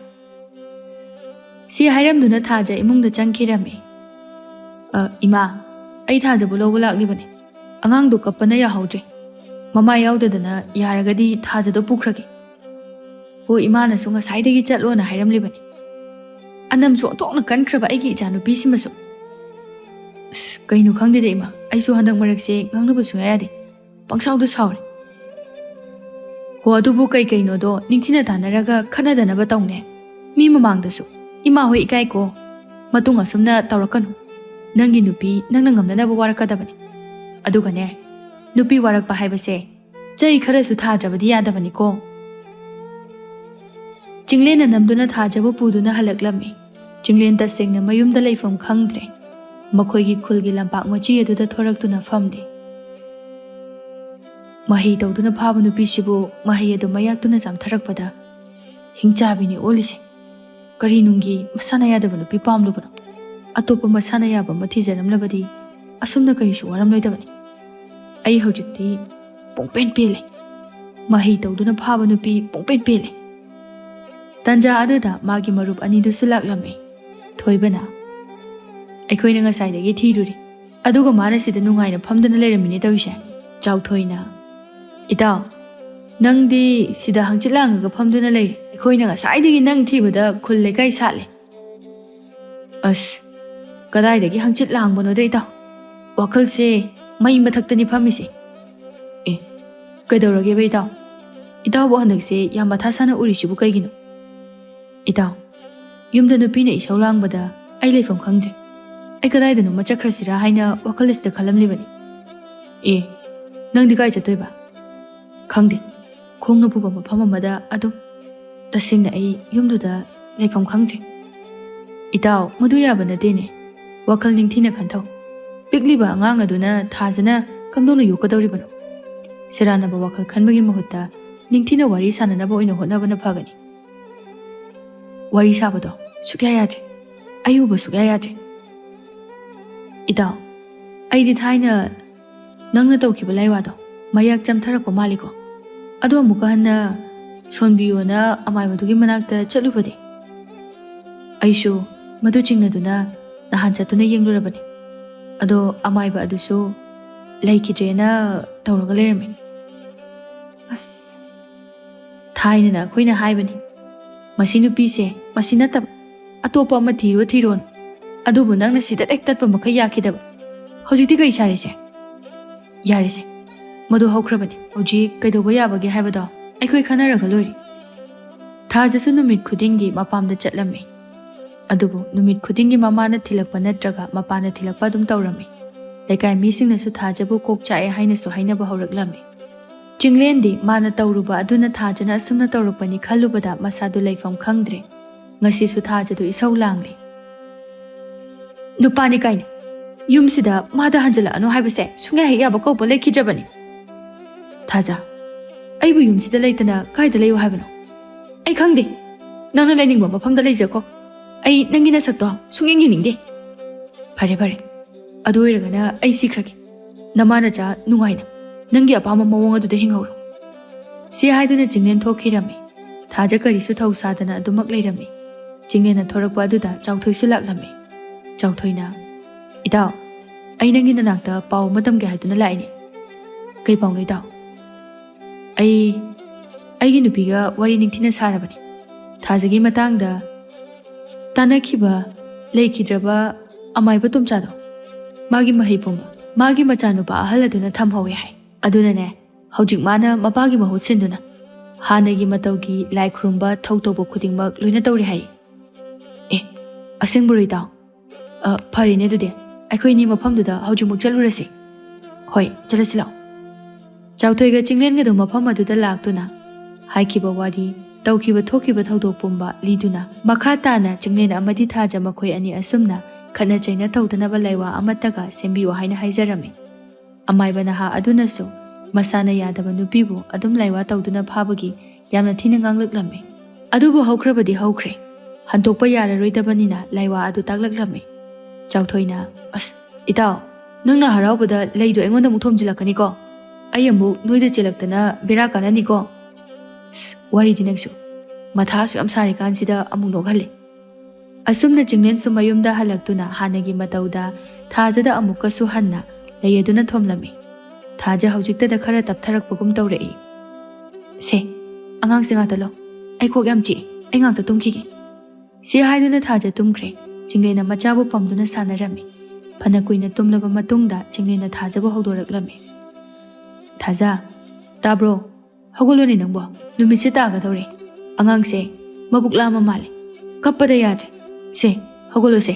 ꯁꯤ ꯍꯥꯏꯔꯝꯗꯨꯅ ꯊꯥꯖ ꯏꯃꯨꯡꯗ ꯆꯪꯈꯤꯔꯝꯃꯤ꯫ "ꯑ, ꯏꯃꯥ, ꯑꯩ ꯊꯥꯖꯕꯨ ꯂꯧꯕ ꯂꯥꯛꯂꯤꯕꯅꯤ꯫ ꯑꯉꯥꯡꯗꯣ ꯀꯞꯄꯅ ꯌꯥꯍꯧꯗ꯭ꯔꯦ꯫ ꯃꯃꯥ ꯌꯥꯎꯗꯗꯅ ꯌꯥꯔꯒꯗꯤ ꯊꯥꯖꯗꯣ ꯄꯨꯈ꯭ꯔꯒꯦ꯫ ꯍꯣ, ꯏꯃꯥꯅꯁꯨ ꯉꯁꯥꯏꯗꯒꯤ ꯆꯠꯂꯣꯅ ꯍꯥꯏꯔꯝꯂꯤꯕꯅꯤ꯫ ꯑꯅꯝꯁꯨ ꯑꯣꯟꯊꯣꯛꯅ ꯀꯟꯈ꯭ꯔꯕ ꯑꯩꯒꯤ ꯏꯆꯥꯅꯨꯄꯤꯁꯤꯃꯁꯨ꯫ ꯑꯁ, ꯀꯩꯅꯣ ꯈꯪꯗꯦꯗ ꯏꯃꯥ, ꯑꯩꯁꯨ ꯍꯟꯗꯛ ꯃꯔꯛꯁꯦ ꯉꯥꯡꯅꯕ ꯁꯨꯡꯌꯥ ꯌꯥꯗꯦ꯫ ꯄꯪꯁꯥꯎꯗ ꯁꯥꯎꯔꯦ꯫ ꯍꯣ, ꯑꯗꯨꯕꯨ ꯀꯩ ꯀꯩꯅꯣꯗꯣ ꯅꯤꯡꯊꯤꯅ ꯇꯥꯟꯅꯔꯒ ꯈꯠꯅꯗꯅꯕ ꯇꯧꯅꯦ꯫ ꯃꯤ ꯃꯃꯥꯡꯗꯁꯨ ꯏꯃꯥ ꯍꯣꯏ ꯏꯀꯥꯏꯀꯣ꯫ ꯃꯇꯨꯡ ꯑꯁꯨꯝꯅ ꯇꯧꯔꯛꯀꯅꯨ꯫ ꯅꯪꯒꯤ ꯅꯨꯄꯤ ꯅꯪꯅ ꯉꯝꯅꯅꯕ ꯋꯥꯔꯛꯀꯗꯕꯅꯤ꯫ ꯑꯗꯨꯒꯅꯦ, ꯅꯨꯄꯤ ꯋꯥꯔꯛꯄ ꯍꯥꯏꯕꯁꯦ ꯆꯩ ꯈꯔꯁꯨ ꯊꯥꯗ꯭ꯔꯕꯗꯤ ꯌꯥꯗꯕꯅꯤꯀꯣ꯫" ꯆꯤꯡꯂꯦꯟꯅ ꯅꯝꯗꯨꯅ ꯊꯥꯖꯕꯨ ꯄꯨꯗꯨꯅ ꯍꯜꯂꯛꯂꯝꯃꯤ꯫ ꯆꯤꯡꯂꯦꯟ ꯇꯁꯦꯡꯅ ꯃꯌꯨꯝꯗ ꯂꯩꯐꯝ ꯈꯪꯗ꯭ꯔꯦ꯫ ꯃꯈꯣꯏꯒꯤ ꯈꯨꯜꯒꯤ ꯂꯝꯄꯥꯛ ꯃꯆꯤ ꯑꯗꯨꯗ ꯊꯣꯔꯛꯇꯨꯅ ꯐꯝꯂꯤ꯫ ꯃꯍꯩ ꯇꯧꯗꯨꯅ ꯐꯥꯕ ꯅꯨꯄꯤꯁꯤꯕꯨ ꯃꯍꯩ ꯑꯗꯨ ꯃꯌꯥꯛꯇꯨꯅ ꯆꯥꯝꯊꯔꯛꯄꯗ ꯍꯤꯡꯆꯥꯕꯤꯅꯤ ꯑꯣꯜꯂꯤꯁꯦ꯫ ꯀꯔꯤ ꯅꯨꯡꯒꯤ ꯃꯁꯥꯅ ꯌꯥꯗꯕ ꯅꯨꯄꯤ ꯄꯥꯝꯂꯨꯕꯅꯣ? ꯑꯇꯣꯞꯄ ꯃꯁꯥꯅ ꯌꯥꯕ ꯑꯃ ꯊꯤꯖꯔꯝꯂꯕꯗꯤ ꯑꯁꯨꯝꯅ ꯀꯔꯤꯁꯨ ꯋꯥꯔꯝꯂꯣꯏꯗꯕꯅꯤ꯫ ꯑꯩ ꯍꯧꯖꯤꯛꯇꯤ ꯄꯨꯡꯄꯦꯟ ꯄꯦꯜꯂꯦ꯫ ꯃꯍꯩ ꯇꯧꯗꯨꯅ ꯐꯥꯕ ꯅꯨꯄꯤ ꯄꯨꯡꯄꯦꯟ ꯄꯦꯜꯂꯦ꯫ ꯇꯟꯖꯥ ꯑꯗꯨꯗ ꯃꯥꯒꯤ ꯃꯔꯨꯞ ꯑꯅꯤꯗꯨꯁꯨ ꯂꯥꯛꯂꯝꯃꯤ꯫ ꯊꯣꯏꯕꯅ, "ꯑꯩꯈꯣꯏꯅ ꯉꯁꯥꯏꯗꯒꯤ ꯊꯤꯔꯨꯔꯤ, ꯑꯗꯨꯒ ꯃꯥꯅ ꯁꯤꯗ ꯅꯨꯡꯉꯥꯏꯅ ꯐꯝꯗꯨꯅ ꯂꯩꯔꯝꯃꯤꯅꯦ ꯇꯧꯔꯤꯁꯦ꯫" ꯆꯥꯎꯊꯣꯏꯅ, "ꯏꯇꯥꯎ, ꯅꯪꯗꯤ ꯁꯤꯗ ꯍꯪꯆꯤꯠ ꯂꯥꯡꯉꯒ ꯐꯝꯗꯨꯅ ꯂꯩꯔꯦ꯫ ꯑꯩꯈꯣꯏꯅ ꯉꯁꯥꯏꯗꯒꯤ ꯅꯪ ꯊꯤꯕꯗ ꯈꯨꯜ ꯂꯩꯀꯥꯏ ꯁꯥꯠꯂꯦ꯫" "ꯑꯁ, ꯀꯗꯥꯏꯗꯒꯤ ꯍꯪꯆꯤꯠ ꯂꯥꯡꯕꯅꯣꯗ ꯏꯇꯥꯎ꯫ ꯋꯥꯈꯜꯁꯦ ꯃꯩ ꯃꯊꯛꯇꯅꯤ ꯐꯝꯃꯤꯁꯦ꯫" "ꯑꯦ, ꯀꯩꯗꯧꯔꯒꯦꯕ ꯏꯇꯥꯎ? ꯏꯇꯥꯎꯕꯨ ꯍꯟꯗꯛꯁꯦ ꯌꯥꯝ ꯃꯊꯥ ꯁꯥꯅ ꯎꯔꯤꯁꯤꯕꯨ ꯀꯩꯒꯤꯅꯣ?" "ꯏꯇꯥꯎ, ꯌꯨꯝꯗ ꯅꯨꯄꯤꯅ ꯏꯁꯧ ꯂꯥꯡꯕꯗ ꯑꯩ ꯂꯩꯐꯝ ꯈꯪꯗ꯭ꯔꯦ꯫ ꯑꯩ ꯀꯗꯥꯏꯗꯅꯣꯃ ꯆꯠꯈ꯭ꯔꯁꯤꯔꯥ ꯍꯥꯏꯅ ꯋꯥꯈꯜ ꯑꯁꯤꯗ ꯈꯜꯂꯝꯂꯤꯕꯅꯤ꯫" "ꯑꯦ, ꯅꯪꯗꯤ ꯀꯥꯏ ꯆꯠꯇꯣꯏꯕ?" "ꯈꯪꯗꯦ, ꯈꯣꯡꯅ ꯄꯨꯕ ꯃꯐꯝ ꯑꯃꯗ ꯑꯗꯨꯝ꯫ ꯇꯁꯦꯡꯅ ꯑꯩ ꯌꯨꯝꯗꯨꯗ ꯂꯩꯐꯝ ꯈꯪꯗ꯭ꯔꯦ꯫" "ꯏꯇꯥꯎ, ꯃꯗꯨ ꯌꯥꯕ ꯅꯠꯇꯦꯅꯦ꯫ ꯋꯥꯈꯜ ꯅꯤꯡꯊꯤꯅ ꯈꯟꯊꯧ꯫ ꯄꯤꯛꯂꯤꯕ ꯑꯉꯥꯡ ꯑꯗꯨꯅ ꯊꯥꯖꯅ ꯀꯝꯗꯧꯅ ꯌꯣꯛꯀꯗꯧꯔꯤꯕꯅꯣ? ꯁꯦꯔꯥꯟꯅꯕ ꯋꯥꯈꯜ ꯈꯟꯕꯒꯤ ꯃꯍꯨꯠꯇ ꯅꯤꯡꯊꯤꯅ ꯋꯥꯔꯤ ꯁꯥꯟꯅꯅꯕ ꯑꯣꯏꯅ ꯍꯣꯠꯅꯕꯅ ꯐꯒꯅꯤ꯫" "ꯋꯥꯔꯤ ꯁꯥꯕꯗꯣ ꯁꯨꯛꯌꯥ ꯌꯥꯗ꯭ꯔꯦ꯫ ꯑꯩ ꯎꯕ ꯁꯨꯛꯌꯥ ꯌꯥꯗ꯭ꯔꯦ꯫" "ꯏꯇꯥꯎ, ꯑꯩꯗꯤ ꯊꯥꯏꯅ ꯅꯪꯅ ꯇꯧꯈꯤꯕ ꯂꯥꯏꯋꯥꯗꯣ ꯃꯌꯥꯛ ꯆꯝꯊꯔꯛꯄ ꯃꯥꯜꯂꯤꯀꯣ꯫ ꯑꯗꯣ ꯑꯃꯨꯛꯀ ꯍꯟꯅ ꯁꯣꯟꯕꯤꯌꯣꯅ ꯑꯃꯥꯏꯕꯗꯨꯒꯤ ꯃꯅꯥꯛꯇ ꯆꯠꯂꯨꯕꯗꯤ?" "ꯑꯩꯁꯨ ꯃꯗꯨ ꯆꯤꯡꯅꯗꯨꯅ ꯅꯍꯥꯟ ꯆꯠꯇꯨꯅ ꯌꯦꯡꯂꯨꯔꯕꯅꯤ꯫ ꯑꯗꯣ ꯑꯃꯥꯏꯕ ꯑꯗꯨꯁꯨ ꯂꯩꯈꯤꯗ꯭ꯔꯦꯅ ꯇꯧꯔꯒ ꯂꯩꯔꯝꯃꯤ꯫" ꯑꯁ, ꯊꯥꯏꯅꯅ ꯑꯩꯈꯣꯏꯅ ꯍꯥꯏꯕꯅꯤ, "ꯃꯁꯤ ꯅꯨꯄꯤꯁꯦ, ꯃꯁꯤ ꯅꯠꯇꯕ ꯑꯇꯣꯞꯄ ꯑꯃ ꯊꯤꯔꯣ, ꯊꯤꯔꯣꯅ꯫ ꯑꯗꯨꯕꯨ ꯅꯪꯅ ꯁꯤꯗ ꯍꯦꯛ ꯇꯠꯄ ꯃꯈꯩ ꯌꯥꯈꯤꯗꯕ꯫ ꯍꯧꯖꯤꯛꯇꯤ ꯀꯔꯤ ꯁꯥꯔꯤꯁꯦ?" "ꯌꯥꯔꯦꯁꯦ, ꯃꯗꯨ ꯍꯧꯈ꯭ꯔꯕꯅꯤ꯫ ꯍꯧꯖꯤꯛ ꯀꯩꯗꯧꯕ ꯌꯥꯕꯒꯦ ꯍꯥꯏꯕꯗꯣ ꯑꯩꯈꯣꯏ ꯈꯟꯅꯔꯒ ꯂꯣꯏꯔꯦ꯫" ꯊꯥꯖꯁꯨ ꯅꯨꯃꯤꯠ ꯈꯨꯗꯤꯡꯒꯤ ꯃꯄꯥꯝꯗ ꯆꯠꯂꯝꯃꯤ꯫ ꯑꯗꯨꯕꯨ ꯅꯨꯃꯤꯠ ꯈꯨꯗꯤꯡꯒꯤ ꯃꯃꯥꯅ ꯊꯤꯜꯂꯛꯄ ꯅꯠꯇ꯭ꯔꯒ ꯃꯄꯥꯅ ꯊꯤꯜꯂꯛꯄ ꯑꯗꯨꯝ ꯇꯧꯔꯝꯃꯤ꯫ ꯂꯩꯀꯥꯏ ꯃꯤꯁꯤꯡꯅꯁꯨ ꯊꯥꯖꯕꯨ ꯀꯣꯛ ꯆꯥꯛꯑꯦ ꯍꯥꯏꯅꯁꯨ ꯍꯥꯏꯅꯕ ꯍꯧꯔꯛꯂꯝꯃꯤ꯫ ꯆꯤꯡꯂꯦꯟꯗꯤ ꯃꯥꯅ ꯇꯧꯔꯨꯕ ꯑꯗꯨꯅ ꯊꯥꯖꯅ ꯑꯁꯨꯝꯅ ꯇꯧꯔꯛꯄꯅꯤ ꯈꯜꯂꯨꯕꯗ ꯃꯁꯥꯗꯨ ꯂꯩꯐꯝ ꯈꯪꯗ꯭ꯔꯦ꯫ ꯉꯁꯤꯁꯨ ꯊꯥꯖꯗꯨ ꯏꯁꯧ ꯂꯥꯡꯂꯦ꯫ "ꯅꯨꯄꯥꯅꯤ ꯀꯥꯏꯅ꯫ ꯌꯨꯝꯁꯤꯗ ꯃꯥꯗ ꯍꯟꯖꯤꯜꯂꯛꯑꯅꯨ ꯍꯥꯏꯕꯁꯦ ꯁꯨꯡꯌꯥ ꯍꯦꯛ ꯌꯥꯕ ꯀꯧꯕ ꯂꯩꯈꯤꯗ꯭ꯔꯕꯅꯤ꯫ ꯊꯥꯖ, ꯑꯩꯕꯨ ꯌꯨꯝꯁꯤꯗ ꯂꯩꯇꯅ ꯀꯥꯏꯗ ꯂꯩꯌꯨ ꯍꯥꯏꯕꯅꯣ? ꯑꯩ ꯈꯪꯗꯦ꯫ ꯅꯪꯅ ꯂꯩꯅꯤꯡꯕ ꯃꯐꯝꯗ ꯂꯩꯖꯈꯣ꯫ ꯑꯩ ꯅꯪꯒꯤ ꯅꯁꯛꯇꯣ ꯁꯨꯡꯌꯦꯡ ꯌꯦꯡꯅꯤꯡꯗꯦ꯫ ꯐꯔꯦ, ꯐꯔꯦ꯫ ꯑꯗꯨ ꯑꯣꯏꯔꯒꯅ ꯑꯩ ꯁꯤꯈ꯭ꯔꯒꯦ꯫ ꯅꯃꯥ ꯅꯆꯥ ꯅꯨꯡꯉꯥꯏꯅ ꯅꯪꯒꯤ ꯑꯄꯥꯝꯕ ꯃꯑꯣꯡ ꯑꯗꯨꯗ ꯍꯤꯡꯍꯧꯔꯣ꯫" ꯁꯤ ꯍꯥꯏꯗꯨꯅ ꯆꯤꯡꯂꯦꯟ ꯊꯣꯛꯈꯤꯔꯝꯃꯤ꯫ ꯊꯥꯖ ꯀꯔꯤꯁꯨ ꯊꯧ ꯁꯥꯗꯅ ꯑꯗꯨꯃꯛ ꯂꯩꯔꯝꯃꯤ꯫ ꯆꯤꯡꯂꯦꯟꯅ ꯊꯣꯔꯛꯄ ꯑꯗꯨꯗ ꯆꯥꯎꯊꯣꯏꯁꯨ ꯂꯥꯛꯂꯝꯃꯤ꯫ ꯆꯥꯎꯊꯣꯏꯅ, "ꯏꯇꯥꯎ, ꯑꯩ ꯅꯪꯒꯤ ꯅꯅꯥꯛꯇ ꯄꯥꯎ ꯑꯃ ꯇꯝꯒꯦ ꯍꯥꯏꯗꯨꯅ ꯂꯥꯛꯏꯅꯦ꯫" "ꯀꯩ ꯄꯥꯎꯅꯣ ꯏꯇꯥꯎ?" "ꯑꯩ, ꯑꯩꯒꯤ ꯅꯨꯄꯤꯒ ꯋꯥꯔꯤ ꯅꯤꯡꯊꯤꯅ ꯁꯥꯔꯕꯅꯤ꯫ ꯊꯥꯖꯒꯤ ꯃꯇꯥꯡꯗ ꯇꯥꯟꯅꯈꯤꯕ ꯂꯩꯈꯤꯗ꯭ꯔꯕ ꯑꯃꯥꯏꯕ ꯇꯣꯝꯆꯥꯗꯣ, ꯃꯥꯒꯤ ꯃꯍꯩ ꯄꯨꯝꯕ ꯃꯥꯒꯤ ꯃꯆꯥꯅꯨꯄꯥ ꯑꯍꯜ ꯑꯗꯨꯅ ꯊꯝꯍꯧꯋꯦ ꯍꯥꯏ꯫ ꯑꯗꯨꯅꯅꯦ, ꯍꯧꯖꯤꯛ ꯃꯥꯅ ꯃꯄꯥꯒꯤ ꯃꯍꯨꯠ ꯁꯤꯟꯗꯨꯅ ꯍꯥꯟꯅꯒꯤ ꯃꯇꯧꯒꯤ ꯂꯥꯏ ꯈꯨꯔꯨꯝꯕ ꯊꯧ ꯇꯧꯕ ꯈꯨꯗꯤꯡꯃꯛ ꯂꯣꯏꯅ ꯇꯧꯔꯦ ꯍꯥꯏ꯫" "ꯑꯦ, ꯑꯁꯦꯡꯕꯔꯣ ꯏꯇꯥꯎ? ꯑ, ꯐꯔꯦꯅꯦ ꯑꯗꯨꯗꯤ꯫ ꯑꯩꯈꯣꯏꯅꯤ ꯃꯐꯝꯗꯨꯗ ꯍꯧꯖꯤꯛꯃꯛ ꯆꯠꯂꯨꯔꯁꯤ꯫" "ꯍꯣꯏ, ꯆꯠꯂꯁꯤ ꯂꯥꯛꯑꯣ꯫" ꯆꯥꯎꯊꯣꯏꯒ ꯆꯤꯡꯂꯦꯟꯒꯗꯨ ꯃꯐꯝ ꯑꯗꯨꯗ ꯂꯥꯛꯇꯨꯅ ꯍꯥꯏꯈꯤꯕ ꯋꯥꯔꯤ, ꯇꯧꯈꯤꯕ ꯊꯣꯛꯈꯤꯕ ꯊꯧꯗꯣꯛ ꯄꯨꯝꯕ ꯂꯤꯗꯨꯅ ꯃꯈꯥ ꯇꯥꯅ ꯆꯤꯡꯂꯦꯟ ꯑꯃꯗꯤ ꯊꯥꯖ ꯃꯈꯣꯏ ꯑꯅꯤ ꯑꯁꯨꯝꯅ ꯈꯠꯅ ꯆꯩꯅ ꯇꯧꯗꯅꯕ ꯂꯥꯏꯋꯥ ꯑꯃꯠꯇꯒ ꯁꯦꯝꯕꯤꯌꯨ ꯍꯥꯏꯅ ꯍꯥꯏꯖꯔꯝꯃꯤ꯫ ꯑꯃꯥꯏꯕ ꯅꯍꯥ ꯑꯗꯨꯅꯁꯨ ꯃꯁꯥꯅ ꯌꯥꯗꯕ ꯅꯨꯄꯤꯕꯨ ꯑꯗꯨꯝ ꯂꯥꯏꯋꯥ ꯇꯧꯗꯨꯅ ꯐꯥꯕꯒꯤ ꯌꯥꯝꯅ ꯊꯤꯅ ꯉꯥꯡꯂꯛꯂꯝꯃꯤ꯫ ꯑꯗꯨꯕꯨ ꯍꯧꯈ꯭ꯔꯕꯗꯤ ꯍꯧꯈ꯭ꯔꯦ, ꯍꯟꯗꯣꯛꯄ ꯌꯥꯔꯔꯣꯏꯗꯕꯅꯤꯅ ꯂꯥꯏꯋꯥ ꯑꯗꯨ ꯇꯥꯛꯂꯛꯂꯝꯃꯤ꯫ ꯆꯥꯎꯊꯣꯏꯅ, "ꯑꯁ, ꯏꯇꯥꯎ, ꯅꯪꯅ ꯍꯔꯥꯎꯕꯗ ꯂꯩꯗꯣ ꯑꯩꯉꯣꯟꯗ ꯑꯃꯨꯛ ꯊꯣꯝꯖꯤꯜꯂꯛꯀꯅꯤꯀꯣ? ꯑꯩ ꯑꯃꯨꯛ ꯅꯣꯏꯗ ꯆꯦꯜꯂꯛꯇꯅ ꯕꯦꯔꯥ ꯀꯥꯟꯅꯅꯤꯀꯣ?" "ꯑꯁ, ꯋꯥꯔꯤꯗꯤ ꯅꯪꯁꯨ꯫ ꯃꯊꯥꯁꯨ ꯌꯥꯝ ꯁꯥꯔꯤꯀꯥꯟꯁꯤꯗ ꯑꯃꯨꯛ ꯅꯣꯛꯍꯜꯂꯦ꯫" ꯑꯁꯨꯝꯅ ꯆꯤꯡꯂꯦꯟꯁꯨ ꯃꯌꯨꯝꯗ ꯍꯜꯂꯛꯇꯨꯅ ꯍꯥꯟꯅꯒꯤ ꯃꯇꯧꯗ ꯊꯥꯖꯗ ꯑꯃꯨꯛꯀꯁꯨ ꯍꯟꯅ ꯂꯩ ꯑꯗꯨꯅ ꯊꯣꯝꯂꯝꯃꯤ꯫ ꯊꯥꯖ ꯍꯧꯖꯤꯛꯇꯗ ꯈꯔ ꯇꯞꯊꯔꯛꯄꯒꯨꯝ ꯇꯧꯔꯛꯏ꯫ "ꯁꯦ, ꯑꯉꯥꯡꯁꯦ ꯉꯥꯛꯇ ꯂꯧ꯫ ꯑꯩ ꯀꯣꯛ ꯌꯥꯝ ꯆꯤꯛꯏ꯫ ꯑꯩ ꯉꯥꯛꯇ ꯇꯨꯝꯈꯤꯒꯦ꯫" ꯁꯤ ꯍꯥꯏꯗꯨꯅ ꯊꯥꯖ ꯇꯨꯝꯈ꯭ꯔꯦ꯫ ꯆꯤꯡꯂꯦꯟꯅ ꯃꯆꯥꯕꯨ ꯄꯝꯗꯨꯅ ꯁꯥꯟꯅꯔꯝꯃꯤ꯫ ꯐꯅ ꯀꯨꯏꯅ ꯇꯨꯝꯂꯕ ꯃꯇꯨꯡꯗ ꯆꯤꯡꯂꯦꯟꯅ ꯊꯥꯖꯕꯨ ꯍꯧꯗꯣꯔꯛꯂꯝꯃꯤ꯫ "ꯊꯥꯖ, ꯇꯥꯕ꯭ꯔꯣ? ꯍꯧꯒꯠꯂꯣꯅꯦ ꯅꯪꯕꯣ꯫ ꯅꯨꯃꯤꯠꯁꯦ ꯇꯥꯒꯗꯧꯔꯦ꯫ ꯑꯉꯥꯡꯁꯦ ꯃꯕꯨꯛ ꯂꯥꯝꯃ ꯃꯥꯜꯂꯦ꯫ ꯀꯞꯄꯗ ꯌꯥꯗ꯭ꯔꯦ꯫ ꯁꯦ, ꯍꯧꯒꯠꯂꯣꯁꯦ꯫"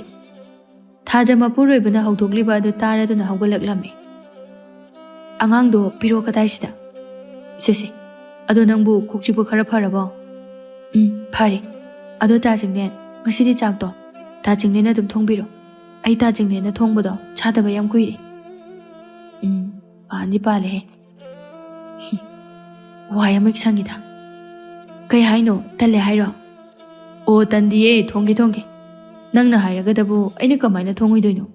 ꯊꯥꯖ ꯃꯄꯨꯔꯣꯏꯕꯅ ꯍꯧꯗꯣꯛꯂꯤꯕ ꯑꯗꯨ ꯇꯥꯔꯗꯨꯅ ꯍꯧꯒꯠꯂꯛꯂꯝꯃꯤ꯫ "ꯑꯉꯥꯡꯗꯣ ꯄꯤꯔꯣ ꯀꯗꯥꯏꯁꯤꯗ?" ꯁꯦ ꯁꯦ, ꯑꯗꯣ ꯅꯪꯕꯨ ꯀꯣꯛ ꯆꯤꯛꯄ ꯈꯔ ꯐꯔꯕꯣ? ꯎꯝ, ꯐꯔꯦ꯫ ꯑꯗꯣ ꯇꯥ ꯆꯤꯡꯂꯦꯟ, ꯉꯁꯤꯗꯤ ꯆꯥꯛꯇꯣ ꯇꯥ ꯆꯤꯡꯂꯦꯟꯅ ꯑꯗꯨꯝ ꯊꯣꯡꯕꯤꯔꯣ꯫ ꯑꯩ ꯇꯥ ꯆꯤꯡꯂꯦꯟꯅ ꯊꯣꯡꯕꯗꯣ ꯆꯥꯗꯕ ꯌꯥꯝ ꯀꯨꯏꯔꯦ꯫ ꯎꯝ, ꯄꯥꯟꯗꯤ ꯄꯥꯜꯂꯦꯍꯦ꯫ ꯍꯨꯝ, ꯋꯥꯏ ꯑꯃ ꯁꯪꯉꯤꯗ꯫ ꯀꯩ ꯍꯥꯏꯅꯣ? ꯇꯜꯂꯦ ꯍꯥꯏꯔꯣ? ꯑꯣ, ꯇꯟꯗꯤꯌꯦ, ꯊꯣꯡꯒꯦ, ꯊꯣꯡꯒꯦ꯫ ꯅꯪꯅ ꯍꯥꯏꯔꯒꯗꯕꯨ ꯑꯩꯅ ꯀꯃꯥꯏꯅ ꯊꯣꯡꯉꯣꯏꯗꯣꯏꯅꯣ?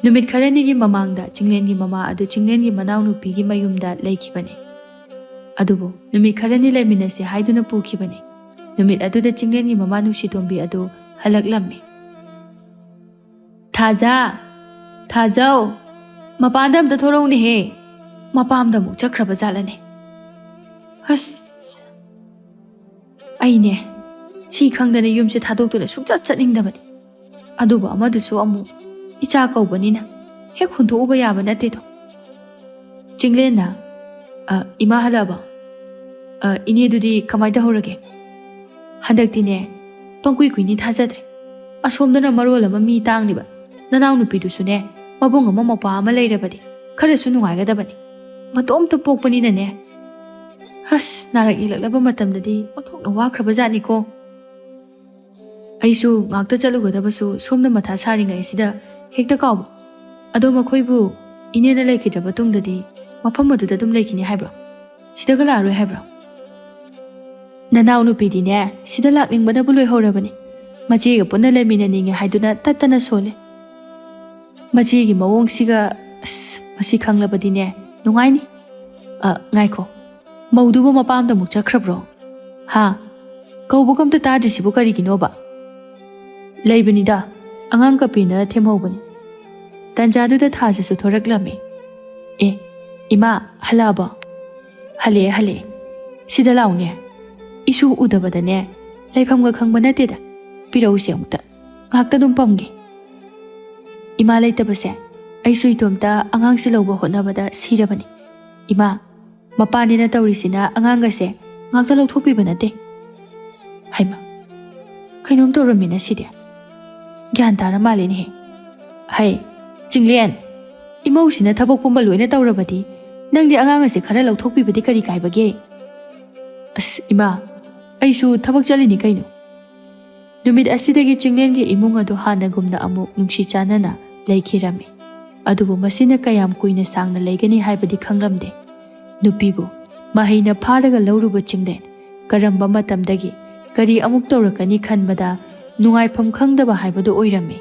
ꯅꯨꯃꯤꯠ ꯈꯔꯅꯤꯒꯤ ꯃꯃꯥꯡꯗ ꯆꯤꯡꯂꯦꯟꯒꯤ ꯃꯃꯥ ꯑꯗꯨ ꯆꯤꯡꯂꯦꯟꯒꯤ ꯃꯅꯥꯎꯅꯨꯄꯤꯒꯤ ꯃꯌꯨꯝꯗ ꯂꯩꯈꯤꯕꯅꯤ꯫ ꯑꯗꯨꯕꯨ ꯅꯨꯃꯤꯠ ꯈꯔꯅꯤ ꯂꯩꯃꯤꯟꯅꯁꯦ ꯍꯥꯏꯗꯨꯅ ꯄꯨꯈꯤꯕꯅꯤ꯫ ꯅꯨꯃꯤꯠ ꯑꯗꯨꯗ ꯆꯤꯡꯂꯦꯟꯒꯤ ꯃꯃꯥ ꯅꯨꯡꯁꯤꯇꯣꯝꯕꯤ ꯑꯗꯨ ꯍꯜꯂꯛꯂꯝꯃꯤ꯫ "ꯊꯥꯖ! ꯊꯥꯖꯧ! ꯃꯄꯥꯟꯗ ꯑꯝꯇ ꯊꯣꯔꯛꯎꯅꯦꯍꯦ! ꯃꯄꯥꯝꯗ ꯑꯃꯨꯛ ꯆꯠꯈ꯭ꯔꯕ ꯖꯥꯠꯂꯅꯦ?" ꯑꯁ! ꯑꯩꯅꯦ, ꯁꯤ ꯈꯪꯗꯅ ꯌꯨꯝꯁꯦ ꯊꯥꯗꯣꯛꯇꯨꯅ ꯁꯨꯡꯆꯠ ꯆꯠꯅꯤꯡꯗꯕꯅꯤ꯫ ꯑꯗꯨꯕꯨ ꯑꯃꯗꯨꯁꯨ ꯑꯃꯨꯛ ꯏꯆꯥ ꯀꯧꯕꯅꯤꯅ ꯍꯦꯛ ꯍꯨꯟꯗꯣꯛꯎꯕ ꯌꯥꯕ ꯅꯠꯇꯦꯗꯣ꯫ ꯆꯤꯡꯂꯦꯟꯅ, "ꯑ, ꯏꯃꯥ ꯍꯜꯂꯛꯑꯕꯣ? ꯑ, ꯏꯅꯦꯗꯨꯗꯤ ꯀꯃꯥꯏ ꯇꯧꯍꯧꯔꯒꯦ?" "ꯍꯟꯗꯛꯇꯤꯅꯦ, ꯄꯪꯀꯨꯏ ꯀꯨꯏꯅꯤ ꯊꯥꯖꯗ꯭ꯔꯦ꯫ ꯑꯁꯣꯝꯗꯅ ꯃꯔꯣꯜ ꯑꯃ ꯃꯤ ꯇꯥꯡꯂꯤꯕ, ꯅꯅꯥꯎꯅꯨꯄꯤꯗꯨꯁꯨꯅꯦ, ꯃꯕꯨꯡ ꯑꯃ ꯃꯧꯄ꯭ꯋꯥ ꯑꯃ ꯂꯩꯔꯕꯗꯤ ꯈꯔꯁꯨ ꯅꯨꯡꯉꯥꯏꯒꯗꯕꯅꯤ꯫ ꯃꯇꯣꯝꯇ ꯄꯣꯛꯄꯅꯤꯅꯅꯦ꯫ ꯑꯁ, ꯅꯥꯔꯛ ꯌꯦꯛꯂꯛꯂꯕ ꯃꯇꯝꯗꯗꯤ ꯑꯣꯟꯊꯣꯛꯅ ꯋꯥꯈ꯭ꯔꯕ ꯖꯥꯠꯅꯤꯀꯣ꯫" ꯑꯩꯁꯨ ꯉꯥꯛꯇ ꯆꯠꯂꯨꯒꯗꯕꯁꯨ ꯁꯣꯝꯗ ꯃꯊꯥ ꯁꯥꯔꯤꯉꯩꯁꯤꯗ ꯍꯦꯛꯇ ꯀꯥꯎꯕ꯫ "ꯑꯗꯣ ꯃꯈꯣꯏꯕꯨ ꯏꯅꯦꯅ ꯂꯩꯈꯤꯗ꯭ꯔꯕ ꯇꯨꯡꯗꯗꯤ ꯃꯐꯝ ꯑꯗꯨꯗ ꯑꯗꯨꯝ ꯂꯩꯈꯤꯅꯤ ꯍꯥꯏꯕ꯭ꯔꯣ? ꯁꯤꯗꯒ ꯂꯥꯛꯑꯔꯣꯏ ꯍꯥꯏꯕ꯭ꯔꯣ?" "ꯅꯅꯥꯎꯅꯨꯄꯤꯗꯤꯅꯦ, ꯁꯤꯗ ꯂꯥꯛꯅꯤꯡꯕꯅꯕꯨ ꯂꯣꯏꯍꯧꯔꯕꯅꯤ꯫ ꯃꯆꯦꯒ ꯄꯨꯟꯅ ꯂꯩꯃꯤꯟꯅꯅꯤꯡꯉꯦ ꯍꯥꯏꯗꯨꯅ ꯇꯠꯇꯅ ꯁꯣꯜꯂꯦ꯫ ꯃꯆꯦꯒꯤ ꯃꯑꯣꯡꯁꯤꯒ, ꯑꯁ, ꯃꯁꯤ ꯈꯪꯂꯕꯗꯤꯅꯦ, ꯅꯨꯡꯉꯥꯏꯅꯤ꯫ ꯑ, ꯉꯥꯏꯈꯣ, ꯃꯧꯗꯨꯕꯨ ꯃꯄꯥꯝꯗ ꯑꯃꯨꯛ ꯆꯠꯈ꯭ꯔꯕ꯭ꯔꯣ? ꯍꯥ? ꯀꯧꯕꯒ ꯑꯝꯇ ꯇꯥꯗ꯭ꯔꯤꯁꯤꯕꯨ ꯀꯔꯤꯒꯤꯅꯣꯕ?" "ꯂꯩꯕꯅꯤꯗ, ꯑꯉꯥꯡ ꯀꯞꯄꯦꯅ ꯊꯦꯝꯍꯧꯕꯅꯤ꯫" ꯇꯟꯖꯥꯗꯨꯗ ꯊꯥꯖꯁꯨ ꯊꯣꯔꯛꯂꯝꯃꯤ꯫ "ꯑꯦ, ꯏꯃꯥ, ꯍꯜꯂꯛꯑꯕꯣ?" "ꯍꯜꯂꯛꯑꯦ, ꯍꯜꯂꯛꯑꯦ꯫ ꯁꯤꯗ ꯂꯥꯎꯅꯦ꯫ ꯏꯁꯨ ꯎꯗꯕꯗꯅꯦ, ꯂꯩꯐꯝꯒ ꯈꯪꯕ ꯅꯠꯇꯦꯗ꯫ ꯄꯤꯔꯛꯎꯁꯦ ꯑꯃꯨꯛꯇ꯫ ꯉꯥꯛꯇ ꯑꯗꯨꯝ ꯄꯝꯒꯦ꯫" ꯏꯃꯥ ꯂꯩꯇꯕꯁꯦ ꯑꯩꯁꯨ ꯏꯇꯣꯝꯇ ꯑꯉꯥꯡꯁꯦ ꯂꯧꯕ ꯍꯣꯠꯅꯕꯗ ꯁꯤꯔꯕꯅꯤ꯫ ꯏꯃꯥ, ꯃꯄꯥꯅꯦꯅ ꯇꯧꯔꯤꯁꯤꯅ ꯑꯉꯥꯡꯒꯁꯦ ꯉꯥꯛꯇ ꯂꯧꯊꯣꯛꯄꯤꯕ ꯅꯠꯇꯦ꯫ ꯍꯩꯃꯥ, ꯀꯩꯅꯣꯝ ꯇꯧꯔꯝꯃꯤꯅ ꯁꯤꯗꯤ꯫ ꯒ꯭ꯌꯥꯟ ꯇꯥꯔ ꯃꯥꯜꯂꯦꯅꯦꯍꯦ꯫ ꯍꯩ, ꯆꯤꯡꯂꯦꯟ, ꯏꯃꯧꯁꯤꯅ ꯊꯕꯛ ꯄꯨꯝꯕ ꯂꯣꯏꯅ ꯇꯧꯔꯕꯗꯤ "ꯅꯪꯗꯤ ꯑꯉꯥꯡ ꯑꯁꯤ ꯈꯔ ꯂꯧꯊꯣꯛꯄꯤꯕꯗꯤ ꯀꯔꯤ ꯀꯥꯏꯕꯒꯦ?" "ꯑꯁ ꯏꯃꯥ, ꯑꯩꯁꯨ ꯊꯕꯛ ꯆꯠꯂꯤꯅꯤ ꯀꯩꯅꯣ꯫" ꯅꯨꯃꯤꯠ ꯑꯁꯤꯗꯒꯤ ꯆꯤꯡꯂꯦꯟꯒꯤ ꯏꯃꯨꯡ ꯑꯗꯨ ꯍꯥꯟꯅꯒꯨꯝꯅ ꯑꯃꯨꯛ ꯅꯨꯡꯁꯤ ꯆꯥꯟꯅꯅ ꯂꯩꯈꯤꯔꯝꯃꯤ꯫ ꯑꯗꯨꯕꯨ ꯃꯁꯤꯅ ꯀꯌꯥꯝ ꯀꯨꯏꯅ ꯁꯥꯡꯅ ꯂꯩꯒꯅꯤ ꯍꯥꯏꯕꯗꯤ ꯈꯪꯂꯝꯗꯦ꯫ ꯅꯨꯄꯤꯕꯨ ꯃꯍꯩꯅ ꯐꯥꯔꯒ ꯂꯧꯔꯨꯕ ꯆꯤꯡꯂꯦꯟ ꯀꯔꯝꯕ ꯃꯇꯝꯗꯒꯤ ꯀꯔꯤ ꯑꯃꯨꯛ ꯇꯧꯔꯛꯀꯅꯤ ꯈꯟꯕꯗ ꯅꯨꯡꯉꯥꯏꯐꯝ ꯈꯪꯗꯕ ꯍꯥꯏꯕꯗꯨ ꯑꯣꯏꯔꯝꯃꯤ꯫